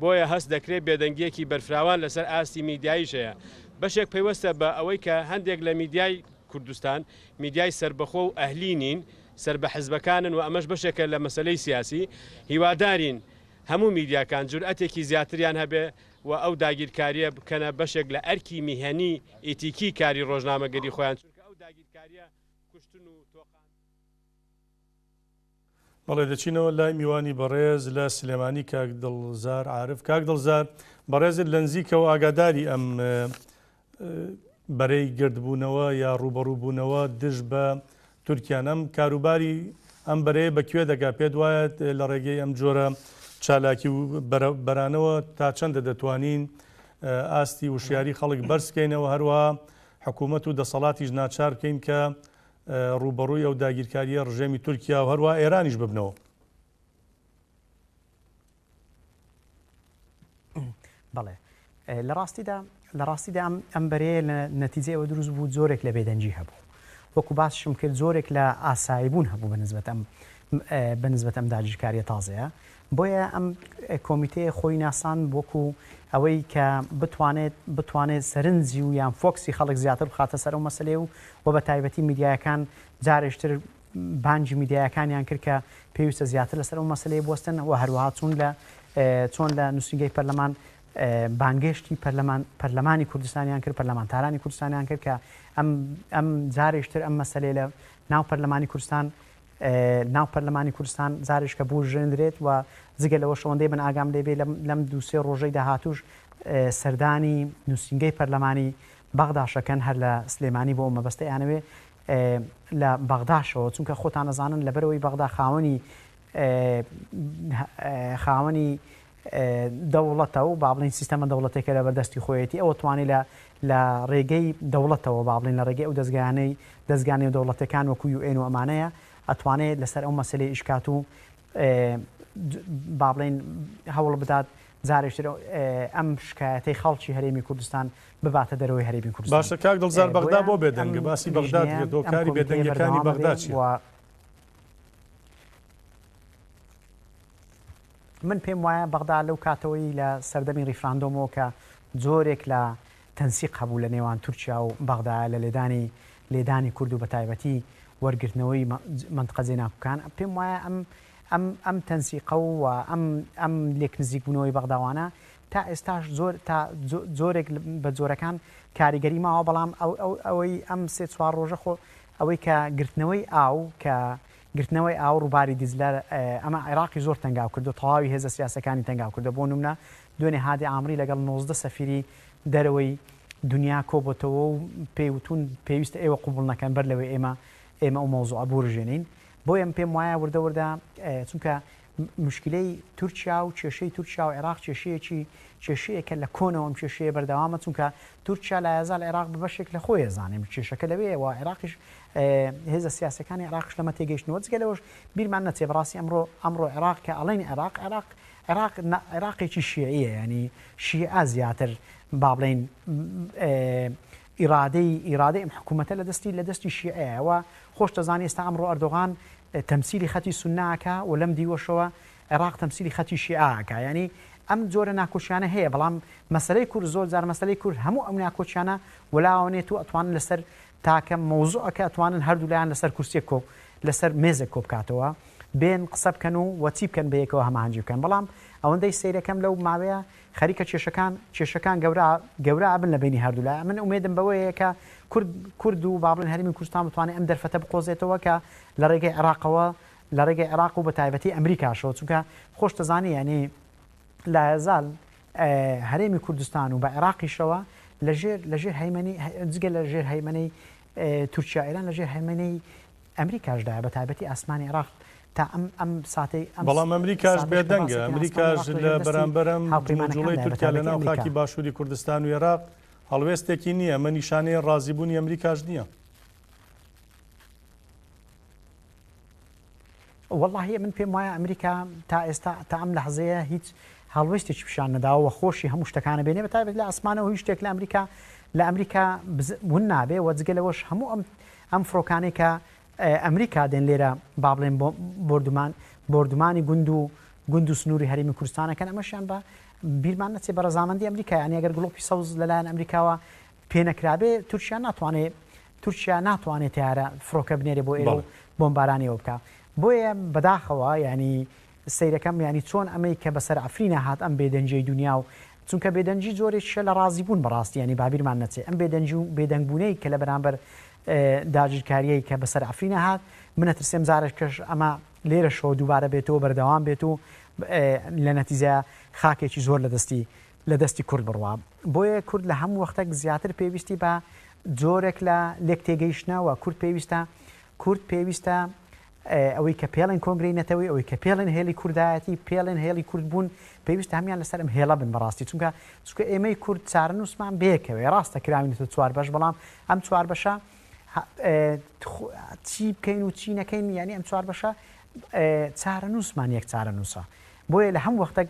بۆیە هەست دەکرێت بێدەنگییەکی بەرفراوان لەسەر ئاستی میدیاییش هەیە. بەشێک پەیوەستە بە ئەوەی کە هەندێک لە میدیای کوردستان میدیای سەربەخۆ و ئەهلی نین، سەر بە حزبەکانن و ئەمەش بەشێکە لە مەسەلەی سیاسی. هیوادارین هەموو میدیاکان جورئەتێکی زیاتریان هەبێ و ئەو داگیرکارییە بکەنە بەشێک لە ئەرکی میهەنی ئیتیکی کاری ڕۆژنامەگەری خۆیان، چونکە ئەو داگیرکارییە کوشتن و تۆقاندن. بەڵێ دەچینەوە لای میوانی بەڕێز لە سلێمانی کاک دڵزار عارف. کاک دڵزار بەڕێزت لە نزیکەوە ئاگاداری ئەم بەرەی گردبوونەوە یا ڕووبەڕووبوونەوە دژ بە تورکیان، ئەم کاروباری ئەم بەرەیە بە کوێ دەگا؟ پێت وایە لە ڕێگەی ئەم جۆرە چالاکی و بەرانەوە تا چەندە دەتوانین ئاستی وشیاری خەڵک بەرز بکەینەوە، هەروەها حکوومەت و دەسەڵاتیش ناچار بکەین کە ڕووبەڕووی ئەو داگیرکارییە ڕژێمی تورکیا و هەروەها ئێرانیش ببنەوە؟ بەڵێ لە ڕاستیدا لە ڕاستیدا ئەم ئەم بەرەیە لە نەتیجەی ئەوە دروست بوو جۆرێک لە بێدەنگی هەبوو وەکو باسشم کرد جۆرێک لە ئاسایی بوون هەبوو بە نسبەت ئەم بە نسبەت ئەم داگیرکاریە تازەیە بۆیە ئەم کۆمیتەیە خۆی ناسان وەکو ئەوەی کە بتوانێت بتوانێت سەرنجی و یان فۆکسی خەڵک زیاتر بخاتە سەر ئەو مەسلەیە و و بە تایبەتی میدیایەکان جارێشتر بانگی میدیایەکانیان کرد کە پێویستە زیاتر لەسەر ئەو مەسەلەیە بوەستن و هەروەها چوون لە چۆن لە نووسینگەی پەرلەمان. بانگێشتی پەرلەمان پەرلەمانی کوردستانیان کرد پەرلەمانتارانی کوردستانیان کرد کە ئەم ئەم جارێشتر ئەم مەسەلەی لە ناو پەرلەمانی کوردستان ناو پەرلەمانی کوردستان جارێش کە بورژێندرێت و جگە لەوەش ئەوەندەی من ئاگام لێ بێ لەم دوو سێ ڕۆژەی داهاتووش سەردانی نووسینگەی پەرلەمانی بەغداشەکەن هەر لە سلێمانی بۆ ئەو مەبەستە ئەیانەوێ لە بەغداشەوە چونکە خۆتان ئەزانن لەبەرئەوەی بەغدا خاوەنی خاوەنی دەوڵەتە و با بڵێین سیستەمە دەوڵەتێکە لە بەردەستی خۆیەتی ئەوە توانی لە لە ڕێگەی دەوڵەتەوە با بڵێین لە ڕێگەی ئەو دەزگایانەی دەزگا نێودەوڵەتەکان وەکو UN و ئەمانەیە ئەتوانێت لەسەر ئەو مەسەلەی ئیش کات و با بڵێین هەوڵ بدات جارێکتر ئەم شکایەتەی خەڵکی هەرێمی کوردستان بباتە دەرەوەی هەرێمی کوردستان. باشە کاک دڵزار بەغدا بۆ بێدەنگە؟ باسی بەغدات کرد هۆکاری بێدەنگیەکانی بەغدا چیە؟ من پێم وایە بەغدا لەو کاتەوەی لە سەردەمی ڕیفراندۆمەوە کە جۆرێک لە تەنسیق هەبوو لە نێوان تورکیا و بەغدایە لە لێدانی لێدانی کورد و بەتایبەتی وەرگرتنەوەی مەنتقە جێناکوکان پێم وایە ئەم ئەم ئەم تەنسیقە و ئەم ئەم لێک نزیکبوونەوەی بەغداوانە تا ئێستاش زۆر تا جۆرێک بە جۆرەکان کاریگەری ماوە بەڵام ئەو ئەو ئەوەی ئەم سێ چوار ڕۆژە خۆ ئەوەی کە گرتنەوەی ئاو کە گرتنەوەی ئاو ڕووباری دیجلە ئەمە عێراقی زۆر تەنگاو کردو تەواوی هێزە سیاسەکانی تەنگاو کردو بۆ نمونە دوێنێ هادی عامری لەگەڵ 19 سەفیری دەرەوەی دنیا کۆبۆتەوە و پێی وتون پێویستە ئێوە قوبڵ نەکەن بەر لەوەی ئێمە ئێمە ئەو مەوزوعە بورژێنین بۆیە من پێم وایە وردە وردە چونکە مشکلەی تورکیا و کێشەی تورکیا و عێراق کێشەیەکی کێشەیەکە لە کۆنەوە ئەم کێشەیە بەردەوامە چونکە تورکیا لایەزال عێراق بە بەشێک لە خۆی ئەزانێ کێشەکە لەوەیە و عێراقیش هێزە سیاسەکانی عێراقش لەمە تێگەیشتنەوە جگە لەوەش بیرمان نەچێ بەڕاستی ئەمڕۆ ئەمڕۆ عێراق کە ئەڵێن عێراق عێراق عێراق عێراقێکی شیعیە ینی شیعە زیاتر با بڵێین ئیرادەی ئیرادەی ئەم حکوومەتە لە دەستی لە دەستی شیعەیە و خۆش دەزانی ئێستا ئەمڕۆ ئەردۆغان تەمسیلی خەتی سوننە ئەکا و لەم دیوەشەوە عێراق تەمسیلی خەتی شیعە ئەکا یانی ئەم جۆرە ناکۆکیانە هەیە بەڵام مەسەلەی کورد زۆر جار مەسەلەی کورد هەموو ئەم ناکۆکیانە وەلاوەنێت و ئەتوانن لەسەر تاکە مەوزوعەکە ئەتوانن هەردوو لایان لەسەر کورسیەک کۆ لەسەر مێزێک کۆ بکاتەوە بێن قسە بکەن و وە چی بکەن بەیەکەوە هەماهەنگی بکەن بەڵام ئەوەندەی سەیرەکەم لەو ماوەیە خەریکە کێشەکان کێشەکان گەورە گەورە ئەبن لە بەینی هەردوولا من ئومێدم بەوەیە کە کورد کورد و با بڵێن هەرێمی کوردستان بتوانێت ئەم دەرفەتە بقۆزێتەوە کە لە ڕێگەی عێراقەوە لە ڕێگەی عێراق و بە تایبەتی ئەمریکاشەوە چونکە خۆش دەزانی یعنی لایەزال هەرێمی کوردستان و بە عێراقیشەوە لەژێر لەژێر هەیمەنی جگە لە ژێر هەیمەنەی تورکیا ئێران لەژێر هەیمەنەی ئەمریکاشدایە بە تایبەتی ئاسمانی عێراق تا ئەم ئەم ساتەی ئەم بەڵام ئەمریکاش ساتەش کە باس بێدەنگە دەکەین ئاسمانی ئەمریکاش عێراق لە لەژێر دەستی بەرامبەر ئەم جموجوڵەی هاوپەیمانەکاندایە بە تورکیا لە تایبەتی ناو ئەمریکا. خاکی باشووری کوردستان و عێراق هەڵوێستێکی نییە ئەمە نیشانەی ڕازیبوونی ئەمریکاش نییە. وەڵاهی من پێم وایە ئەمریکا تا ئێستا تا ئەم لەحزەیە هیچ هەڵوێستێکی پیشان نەداوە و خۆشی هەموو شتەکانە بێنێ بە تایبەت لە ئاسمانەوە هیچ شتێک لە ئەمریکا لە ئەمریکا ون نابێ و جگە لەوەش هەموو ئەم ئەم فڕۆکانەی کە ئەمریکا دێن لێرە با بڵێن بۆردومان بۆردومانی گوند و گوند و سنووری هەرێمی کوردستانەکەن ئەمەشیان بە بیرمان نەچێ بە ڕەزامەندی ئەمریکا یانی ئەگەر گڵۆپی سەوز لەلایەن ئەمریکاوە پێ نەکرابێ تورکیا ناتوانێ تورکیا ناتوانێ تەیارە فڕۆکە بنێرێ بۆ ئێرە و بۆمبارانی ئەوە بکا بۆیە بەداخەوە یانی سەیرەکەم یانی چۆن ئەمەی کە بەسەر عەفرینا هات ئەم بێدەنگیەی دونیا و چونکە بێدەنگی جۆرێکیشە لە ڕازی بوون بەڕاستی یانی بابیرمان نەچێ ئەم بێدەنگی و بێدەنگ بوونەی کە لە بەرامبەر داگیرکاریەی کە بەسەر عەفرینا هات من ئەترسێم جارێکەش ئەمە لێرەشەوە دووبارە بێتەوە بەردەوام بێت و لە نەتیجە خاکێکی زۆر لە دەستی لە دەستی کورد بڕوا. بۆیە کورد لە هەموو وەختەک زیاتر پێویستی بە جۆرێک لە لێک تێگەیشتنە و کورد پێویستە کورد پێویستە ئەوەی کە پێڵێن کۆنگرەی نەتەوەی ئەوەی کە پێڵێن هێڵی کوردایەتی پێڵێن هێڵی کورد بوون پێویستە هەمیان لەسەر ئەم هێڵە بن بەڕاستی چونکە چونکە ئێمەی کورد چارەنووسمان بێکەوێ ڕاستە کراوینەتە چوار بەش بەڵام ئەم چوار بەشە چی بکەین و چی نەکەین یعنی ئەم چوار بەشە چارەنووسمان یەک چارەنووسە بۆیە لە هەم وەختێک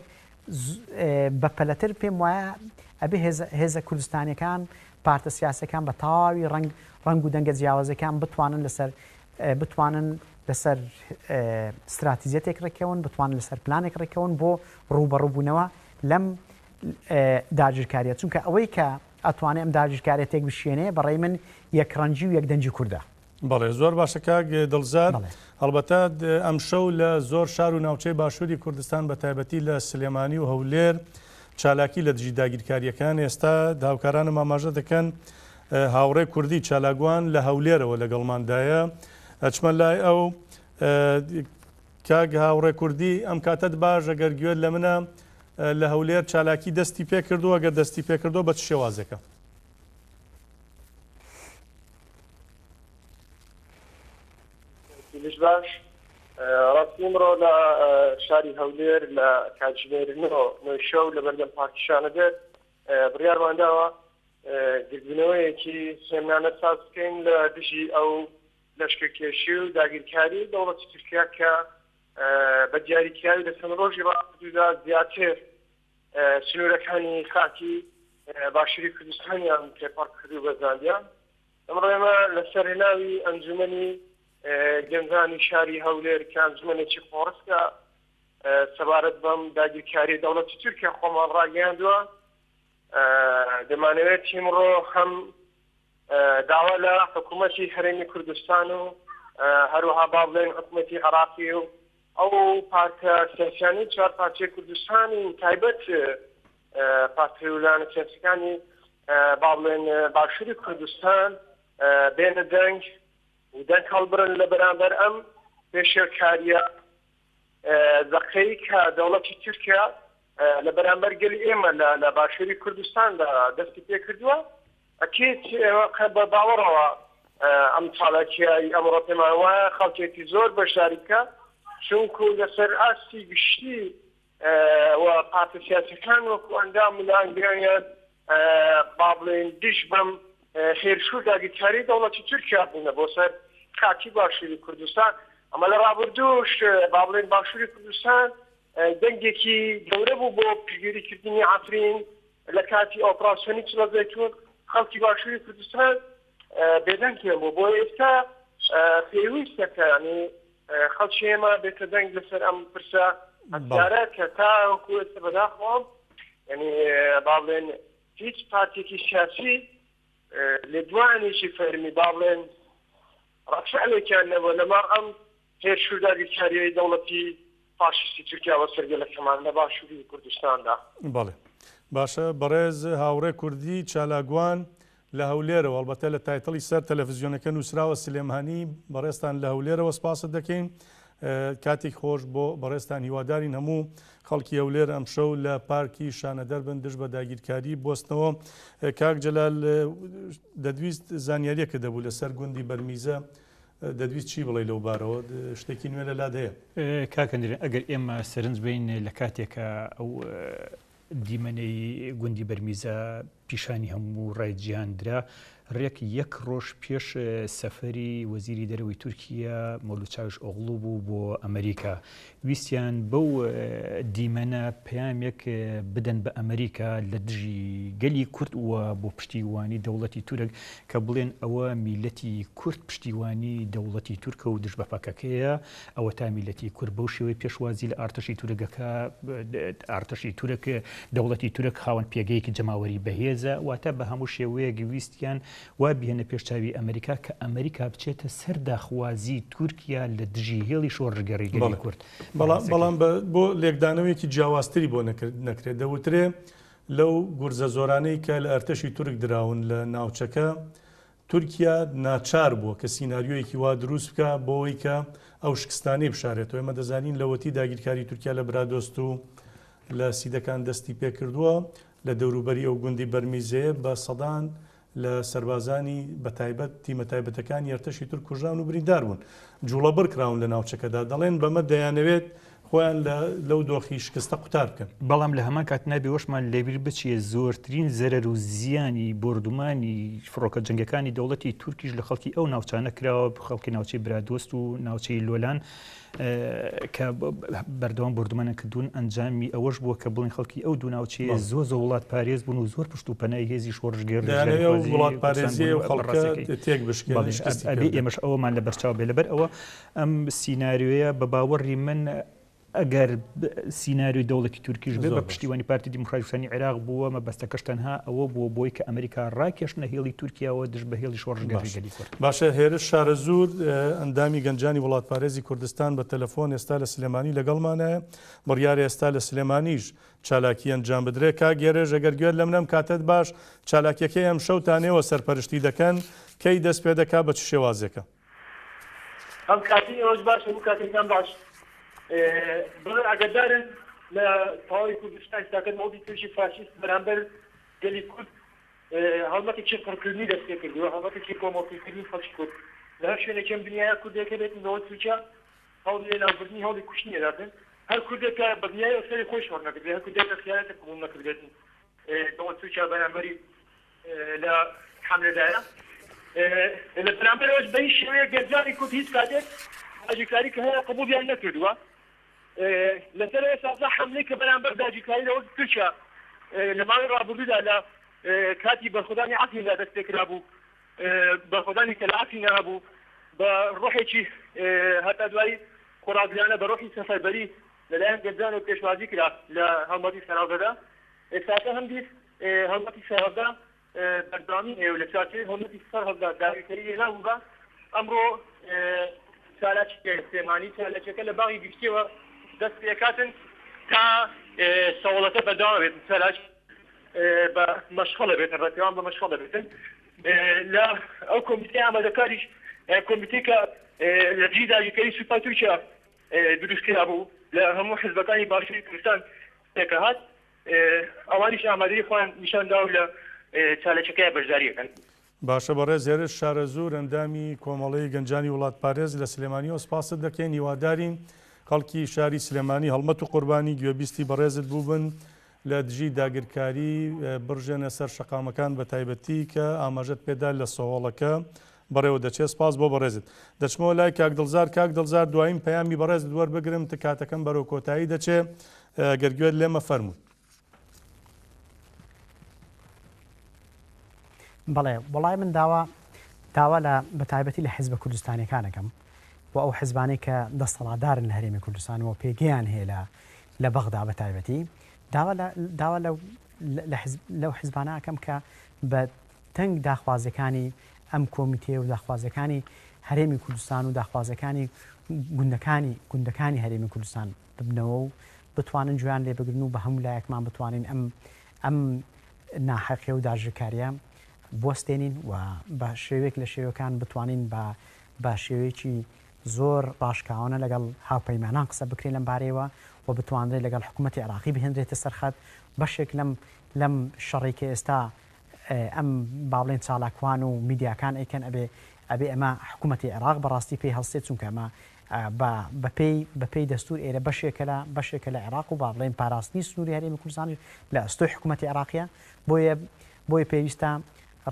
بەپەلەتر پێم وایە ئەبێ هێزە کوردستانیەکان، پارتە سیاسیەکان بە تەواوی ڕەنگ ڕەنگ و دەنگە جیاوازەکان بتوانن لەسەر بتوانن لەسەر ستراتیجیەتێک ڕێککەون، بتوانن لەسەر پلانێک ڕێککەون بۆ ڕووبەڕووبوونەوە لەم داگیرکاریە چونکە ئەوەی کە ئەتوانێ ئەم داگیرکاریە تێک بشێنێ بەڕێی من یەکڕەنگی و یەکدەنگی کوردە. بەڵێ زۆر باشە کاک دڵزار هەڵبەتە ئەمشەو لە زۆر شار و ناوچەی باشووری کوردستان بە تایبەتی لە سلێمانی و هەولێر چالاکی لە دژی داگیرکارییەکان. ئێستا هاوکارانم ئاماژە دەکەن هاوڕێ کوردی چالاکوان لە هەولێرەوە لەگەڵماندایە. ئەچمە لای ئەو. کاک هاوڕێ کوردی ئەم کاتەت باش ئەگەر گوێت لە منە لە هەولێر چالاکی دەستی پێکردووە گەر دەستی پێکردووە بە چ شێوازێکە؟ لش باش ڕاستی ئمڕۆ لە شاری هەولێر لە کاتژمێر نۆ نۆی شەو لە بەردەم پارکی شانەدەر بڕیارمان داوە گردبوونەوەیەکی هێمنانە ساز بکەین لە دژی ئەو لەشکرکێشی و داگیرکاری دەوڵەتی تورکیا کە بە دیاریکراوی لە چەند ڕۆژی ڕابردوودا زیاتر سنوورەکانی خاکی باشووری کوردستانیان تێپەڕ کرد و بەزاندیان. ئەمڕۆ ئێمە لەسەر ناوی ئەنجومەنی گەنجانی شاری هەولێر کە ئەنجومەنێکی خۆڕسکە سەبارەت بەم داگیرکاری دەوڵەتی تورکیا خۆمان ڕاگەیاندووە دەمانەوێت ئیمڕۆ هەم داوا لە حکوومەتی هەرێمی کوردستان و هەروەها با بڵێن حکوومەتی عراقی و ئەو پارتە سیاسیانەی چوار پارچەی کوردستان و تایبەت پارتە و لایەنە سیاسیەکانی با بڵێن باشووری کوردستان بێنە دەنگ و دەنگ هەڵبرن لە بەرامبەر ئەم پێشێلکاریە زەقەی کە دەوڵەتی تورکیا لە بەرامبەر گەلی ئێمە لە باشووری کوردستاندا دەستی پێکردووە. ئەکید ئێمە بە باوەڕەوە ئەم چالاکییەی ئەمڕۆ پێمان وایە خەڵکێکی زۆر بەشداری بکە، چونکو لەسەر ئاستی گشتی و پارتە سیاسیەکان وەکو ئەندام و لایەنگرانیان با بڵێین دژ بەم هێرش و داگیرکاری دەوڵەتی تورکیا بوونە بۆ سەر خاکی باشووری کوردستان. ئەمە لە ڕابردووش با بڵێین باشووری کوردستان دەنگێکی گەورە بوو بۆ پشتگیریکردنی عەفرین لە کاتی ئۆپراسیۆنی چڵە زەیتون خەڵکی باشووری کوردستان بێدەنگیان بوو بۆیە ئێستا پێویستە کە ینی خەڵکی ئێمە بێتە دەنگ لەسەر ئەم پرسە هەستیارە کە تاوەکو ئێستا بەداخەوە ینی با بڵێن هیچ پارتێکی سیاسی لێدوانێکی فەرمی با بڵێن ڕەفعلێکیان نەبووە لەمەڕ ئەم هێرش و داگیرکارییەی دەوڵەتی فاشیستی تورکیا بۆ سەر گەلەکەمان لە باشووری کوردستاندا. بەڵێ باشە بەڕێز هاوڕێ کوردی چالاکوان لە هەولێرەوە ئەڵبەتە لە title ی سەر تەلەفزیۆنەکە نووسراوە سلێمانی بەڕێزتان لە هەولێرەوە سپاست دەکەین کاتێک خۆش بۆ بەڕێزتان هیوادارین هەموو خەڵکی هەولێر ئەمشەو لە پارکی شانەدەر بن دژ بە داگیرکاری بوەستنەوە کاک جەلال دەدویست زانیاریەکە دەبوو لەسەر گوندی بەرمیزە دەدویست چی بڵێی لەو بارەوە شتێکی نوێ لە لات هەیە؟ کاک هەندرێن ئەگەر ئێمە سەرنج بەین لە کاتێکا ئەو دیمەنەی گوندی بەرمیزە پیشانی هەموو ڕای جیهان درا ڕێک یەک ڕۆژ پێش سەفەری وەزیری دەرەوەی تورکیا مەولود چاوش ئۆغڵو بوو بۆ ئەمریکا ویستیان بەو دیمەنە پەیامێک بدەن بە ئەمریکا لە دژی گەلی کورد و بۆ پشتیوانی دەوڵەتی تورک کە بڵێن ئەوە میلەتی کورد پشتیوانی دەوڵەتی تورکە و دژ بە پەکەکەیە ئەوەتا میلەتی کورد بەو شێوەی پێشوازی لە ئارتەشی تورکەکە ئارتەشی تورک دەوڵەتی تورک خاوەن پێگەیەکی جەماوەری بەهێزە واتە بە هەموو شێوەیەک ویستیان وا بهێنە پێش چاوی ئەمریکا کە ئەمریکا بچێتە سەر داخوازی تورکیا لە دژی هێڵی شۆڕشگێڕی گەلی کورد. بەڵام بەڵام بۆ لێکدانەوەیەکی جیاوازتری بۆ نەکرێت دەوترێ لەو گورزە زۆرانەی کە لە ئەرتەشی تورک دراون لە ناوچەکە تورکیا ناچار بووە کە سیناریۆیەکی وا دروست بکا بۆ ئەوەی کە ئەو شکستانەی بشارێتەوە ئێمە دەزانین لەوەتی داگیرکاری تورکیا لە برادۆست و لە سیدەکان دەستی پێکردووە لە دەوروبەری ئەو گوندی بەرمیزەیە بە سەدان لە سەربازانی بە تایبەت تیمە تایبەتەکانی ئەرتەشی تورک کوژراون و بریندار بوون جوڵەبڕ کراون لە ناوچەکەدا دەڵێن بەمە دەیانەوێت خۆیان لە لەو دۆخی شکستە قوتار بکەن. بەڵام لە هەمان کات نابێ وەشمان لەبیر بچێ زۆرترین زەرەر و زیانی بۆردومانی فڕۆکە جەنگەکانی دەوڵەتی تورکیش لە خەڵکی ئەو ناوچانە کراوە خەڵکی ناوچەی برادۆست و ناوچەی لۆلان کە بەردەوام بۆردومانیان کردوون ئەنجامی ئەوەش بووە کە بڵێن خەڵکی ئەو دوو ناوچەیە زۆر زۆر وڵات پارێز بوون و زۆر پشت و پەنای هێزی شۆڕشگێڕ دەیانەوێ وڵات پارێزی و خەڵکە تێک بشکێنن ئەبێ ئێمەش ئەوەمان لەبەرچاو بێ لەبەر ئەوە ئەم سیناریۆیە بە باوەڕی من. ئەگەر سیناریۆی دەوڵەتی تورکیش بێ بە پشتیوانی پارتی دیموکراتی کوردستانی عێراق بووە، مەبەستەکەش تەنها ئەوە بووە بۆی کە ئەمریکا ڕاکێشنە هێڵی تورکیاوە دژ بە هێڵی شۆڕشگێڕی گەلی کورد. باشە هێرش شارەزوور ئەندامی گەنجانی وڵاتپارێزی کوردستان بە تەلەفۆن ئێستا لە سلێمانی لەگەڵمانایە، بڕیارە ئێستا لە سلێمانیش چالاکی ئەنجام بدرێت. کاک هێرش ئەگەر گوێت لەمنە کاتت باش، چالاکیەکەی ئەمشەوتان ئێوە سەرپەرشتی دەکەن، کەی دەست پێدەکا بە چ شێوازێکە؟ ئەم کاتی ئێوەش باش هەموو کاتێکتان باش بەڵێ ئاگادارن لە تەواوی کوردستان ئێستاکە دەوڵەتی تورکی فاشیست بەرامبەر گەلی کورد هەڵمەتێکی قڕکردنی دەست پێ کردووە هەڵمەتێکی کۆمەڵکردنی خەڵکی کورد لە هەر شوێنێکی ئەم دنیاە کوردێک هەبێت دەوڵەتی تورکیا هەوڵی لەناوبردنی هەوڵی کوشتنی ئەداتن هەر کوردێک کە بە دنیای سەری خۆی شۆڕ نەکردبێت هەر کوردێک کە خیانەتێک قبوڵ نەکردبێتن دەوڵەتی تورکیا بەرامبەری لە حەملەدایە. لە بەرامبەر ئەوەش بە هیچ شێوەیەک گەنجانی کورد هیچ کاتێک داگیرکاری کە هەیە قبوڵیان نەکردووە. لەسەر ئەو ئەساسە حەملەی کە بەرامبەر داگیرکاری لە وەک تورکیا لە ماوەی ڕابردوودا لە کاتی بەرخۆدانی عەفریندا دەست پێکرابوو، بەرخۆدانی کە لە عەفرینا هەبوو بە ڕۆحێکی هەتا دوایی خۆڕاگرانە بە ڕۆحی سەفەربەری لەلایەن گەنجانەوە پێشوازی کرا لە هەڵمەتی سەرهەڵدەدا. ئێستاکە هەمدیس هەڵمەتی سەرهەڵدا بەردەوامی هەیە و لە چوارچێوەی هەڵمەتی سەرهەڵدا داگیرکەری لێناو بووبا، ئەمڕۆ چالاکی سلێمانی چالاکیەکە لە باغی گشتیەوە دەست پێکاتن تا سەوڵەکە بەردەوام بێت چالاکی بە مەشخەڵە بێتن ڕێپێوان بە مەشخەڵە بێتن لە ئەو کۆمیتەی ئامادەکاریش کۆمیتەی کە لە دژی داگیرکەری سوپای تورکیا دروست کرابوو لە هەموو حزبەکانی باشووری کوردستان پێکهات ئەوانیش ئامادەیی خۆیان نیشان داوە و لە چالاکیەکەیا بەشداری ئەکەن. باشە بەڕێز هێرش شارەزوور ئەندامی کۆمەڵەی گەنجانی وڵاتپارێز لە سلێمانیەوە سپاست دەکەین هیوادارین خەڵکی شاری سلێمانی هەڵمەت و قوربانی گوێبیستی بەڕێزت بووبن لە دژی داگیرکاری بڕژێنە سەر شەقامەکان بە تایبەتی کە ئاماژەت پێدا لە سەهۆڵەکە بەڕێوە دەچێت سپاس بۆ بەڕێزت. دەچمەوە لای کاک دڵزار کاک دڵزار دوایین پەیامی بەڕێزت وەربگرم ت کاتەکەم بەرەو کۆتایی دەچێ گەر گوێت لێمە فەرموو. بەڵێ وەڵای من داوا داوا لە بەتایبەتی لە حزبە کوردستانیەکان ئەکەم و ئەو حزبانەی کە دەستەڵاتدارن لە هەرێمی کوردستان و پێگەیان هەیە لە لە بەغدا بەتایبەتی داوا لە داوا لە لە حزب لەو حزبانە ئەکەم کە بە تەنگ داخوازیەکانی ئەم کۆمیتەیە و داخوازیەکانی هەرێمی کوردستان و داخوازیەکانی گوندەکانی گوندەکانی هەرێمی کوردستان ببنەوە و بتوانن گوێیان لێ بگرن و بە هەموو لایەکمان بتوانین ئەم ئەم ناحەقیە و داگیرکاریە بوەستێنین و بە شێوەیەک لە شێوەکان بتوانین بە بە شێوەیەکی زۆر ڕاشکاوانە لەگەڵ هاوپەیمانان قسە بکرێت لەم بارەیەوە و بتوانرێت لەگەڵ حکوومەتی عێراقی بهێنرێتە سەر خەت بەشێک لەم لەم شەڕی کە ئێستا ئەم با بڵێن چالاکوان و میدیاکان ئەیکەن ئەبێ ئەبێ ئەمە حکوومەتی عێراق بەڕاستی پێی هەڵسێت چونکە ئەمە بە بەپێی بەپێی دەستور ئێرە بەشێکە لە بەشێکە لە عێراق و با بڵێن پاراستنی سنووری هەرێمی کوردستانیش لە ئەستۆی حکوومەتی عێراقیە بۆیە بۆیە پێویستە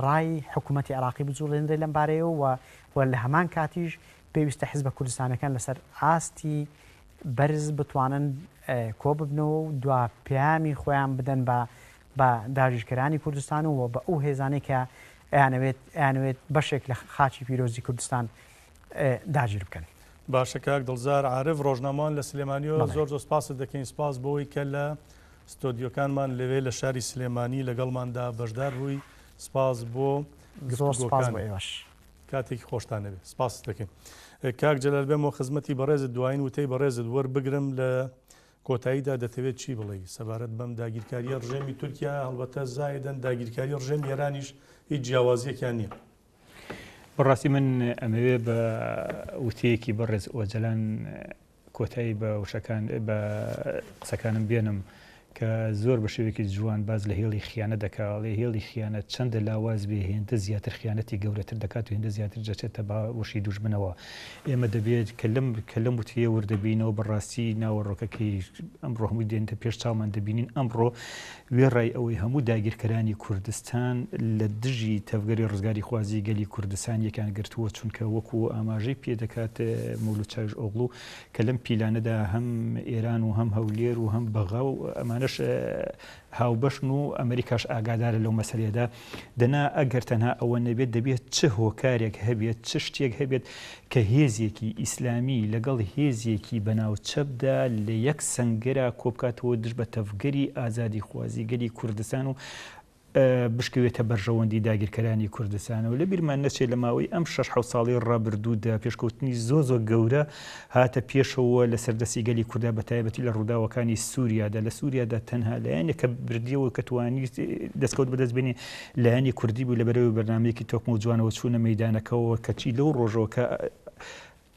ڕای حکوومەتی عێراقی بجوڵێنرێت لەم بارەیەوە و و لە هەمان کاتیش پێویستە حزبە کوردستانەکان لەسەر ئاستی بەرز بتوانن کۆببنەوە و دوا پەیامی خۆیان بدەن بە بە داگیرکەرانی کوردستان و بە ئەو هێزانەی کە ئەیانەوێت ئەیانەوێت بەشێک لە خاکی پیرۆزی کوردستان داگیر بکەن. باشە کاک دڵزار عارف ڕۆژنامەوان لە سلێمانیەوە بەڵێ. زۆر زۆر سپاست دەکەین سپاس بۆوەی کە لە ستۆدیۆکانمان لەوێ لە شاری سلێمانی لەگەڵماندا بەشدار بووی سپاس بۆ زۆر سپاس بۆ گفتوگۆکانت. ئێوەش. کاتێکی خۆشتان هەبێ سپاست دەکەین. کاک جەلال بێمەوە خزمەتی بەڕێزت دوایین وتەی بەڕێزت وەربگرم لە کۆتاییدا دەتەوێت چی بڵێی سەبارەت بەم داگیرکارییە ڕژێمی تورکیا، هەڵبەتە زایدەن داگیرکاری ڕژێمی ئێرانیش هیچ جیاوازییەکیان نییە؟ بەڕاستی من ئەمەوێ بە وتەیەکی بەڕێز ئۆجەلان کۆتایی بە وشەکان بە قسەکانم بێنم کە زۆر بە شێوەیەکی جوان باس لە هێڵی خیانەت دەکا ئەڵێ هێڵی خیانەت چەندە لاواز بێ هێندە زیاتر خیانەتی گەورەتر دەکات و هێندە زیاتر دەچێتە باوەشی دوژمنەوە ئێمە دەبێت کە لەم کە لەم وتەیە وردەبینەوە بەڕاستی ناوەڕۆکەکەی ئەمڕۆ هەمووی دێنتە پێش چاومان دەبینین ئەمڕۆ وێڕای ئەوەی هەموو داگیرکەرانی کوردستان لە دژی تەڤگەری ڕزگاریخوازی گەلی کوردستان یەکیان گرتووە چونکە وەکو ئاماژەی پێدەکات مەولود چاویش ئۆغڵو کە لەم پیلانەدا هەم ئێران و هەم هەولێر و هەم بەغا و ئەمانە. ئەمانەش هاوبەشن و ئەمریکاش ئاگادارە لەو مەسەلەیەدا، دەنا ئەگەر تەنها ئەوە نەبێت دەبێت چ هۆکارێک هەبێت، چ شتێک هەبێت کە هێزێکی ئیسلامی لەگەڵ هێزێکی بەناو چەپدا لە یەک سەنگەرا کۆبکاتەوە دژ بە تەڤگەری ئازادیخوازی گەلی کوردستان و بشکەوێتە بەرژەوەندی داگیرکەرانی کوردستانەوە. لەبیرمان نەچێت لە ماوەی ئەم شەش حەوت ساڵەی ڕابردوودا پێشکەوتنی زۆر زۆر گەورە هاتە پێشەوە لەسەر دەستی گەلی کوردا بە تایبەتی لە ڕووداوەکانی سووریادا. لە سووریادا تەنها لایەنێک کە بردیەوە کە توانی دەستکەوت بەدەست بێنێ لایەنی کوردی بوو لەبەرەوەی بەرنامەیەکی تۆکمە و جوانەوە چوونە مەیدانەکەوە کەچی لەو ڕۆژەوە کە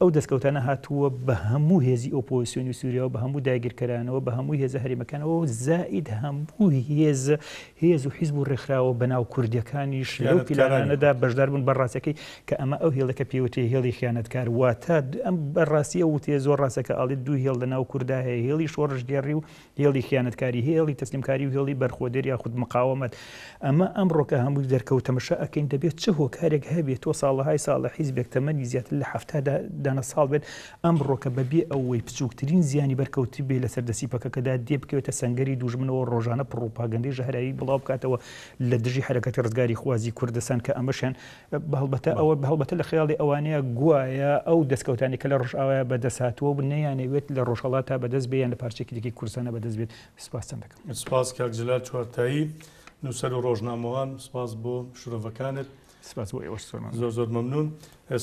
ئەو دەستکەوتانە هاتووە بە هەموو هێزی ئۆپۆزسیۆنی سووریا و بە هەموو داگیرکەرانەوە، بە هەموو هێزە هەرێمەکانەوە و زائید هەموو هێز هێز و حیزب و ڕێکخراوە بەناو کوردیەکانیش لەو پیلانانەدا بەشدار بوون بە ڕاستەکەی کە ئەمە ئەو هێڵێکە پێوتێ هێڵی خیانەتکار واتە ئەم بەڕاستی ئەو وتەیە زۆر ڕاستە کە ئاڵێت دوو هێڵ لە ناو کوردا هەیە هێڵی شۆڕشگێڕی و هێڵی خیانەتکاری، هێڵی تەسلیمکاری و هێڵی بەرخۆدێر یاخود مقاومەت. ئەمە ئەمڕۆکە هەمووی دەرکەوت تەمەشا ئەکەین دەبێت چ هۆکارێک هەبێت تۆ ساڵەهای ساڵە حیزبێک تەمەنی زیاتر لە 70 دانە ساڵ بێت ئەمڕۆکە بەبێ ئەوەی بچووکترین زیانی بەرکەوتبێ لەسەر دەستی پەکەکەدا دێ بکەوێتە سەنگەری دوژمنەوە ڕۆژانە پڕوپاگەندەی ژەهراوی بڵاو بکاتەوە لە دژی حەرەکەتی ڕزگاری خوازی کوردستان کە ئەمەشیان هەڵبەتە ئەوە هەڵبەتە لە خەیاڵی ئەوانەیە گوایە ئەو دەستکەوتانی کە لە ڕۆژئاوایە بەدەست هاتووە و نەیانەوێت لە ڕۆژهەڵاتا بەدەست بێ یان لە پارچەیەکی دیکەی کوردستانا بەدەست بێت. سپاستان دەکەم. سپاس کاک جەلال چوارتایی، نووسەر و ڕۆژنامەوان، سپاس بۆ شرۆڤەکانت. سپاس بۆ ئێوەش زۆر مەمنوون. زۆر زۆر مەمنوون.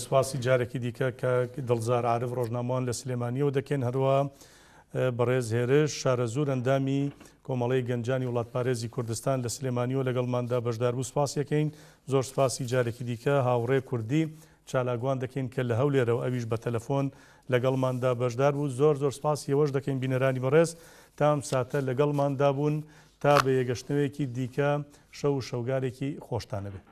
سپاسی جارێکی دیکە کاک دڵزار عارف ڕۆژنامەوان لە سلێمانییەوە دەکەین. هەروەها بەڕێز هێرش شارەزوور ئەندامی کۆمەڵەی گەنجانی وڵاتپارێزی کوردستان لە سلێمانیەوە لەگەڵماندا بەشداربوو سپاسی ئەکەین. زۆر سپاسی جارێکی دیکە هاوڕێ کوردی چالاکوان دەکەین کە لە هەولێرەوە ئەویش بە تەلەفۆن لەگەڵماندا بەشدار بوو. زۆر زۆر سپاسی ئێوەش دەکەین بینەرانی بەڕێز تا ئەم ساتە لەگەڵماندا بوون. تا بە یەگەشتنەوەیەکی دیکە شەو و شەوگارێکی خۆشتان هەبێ.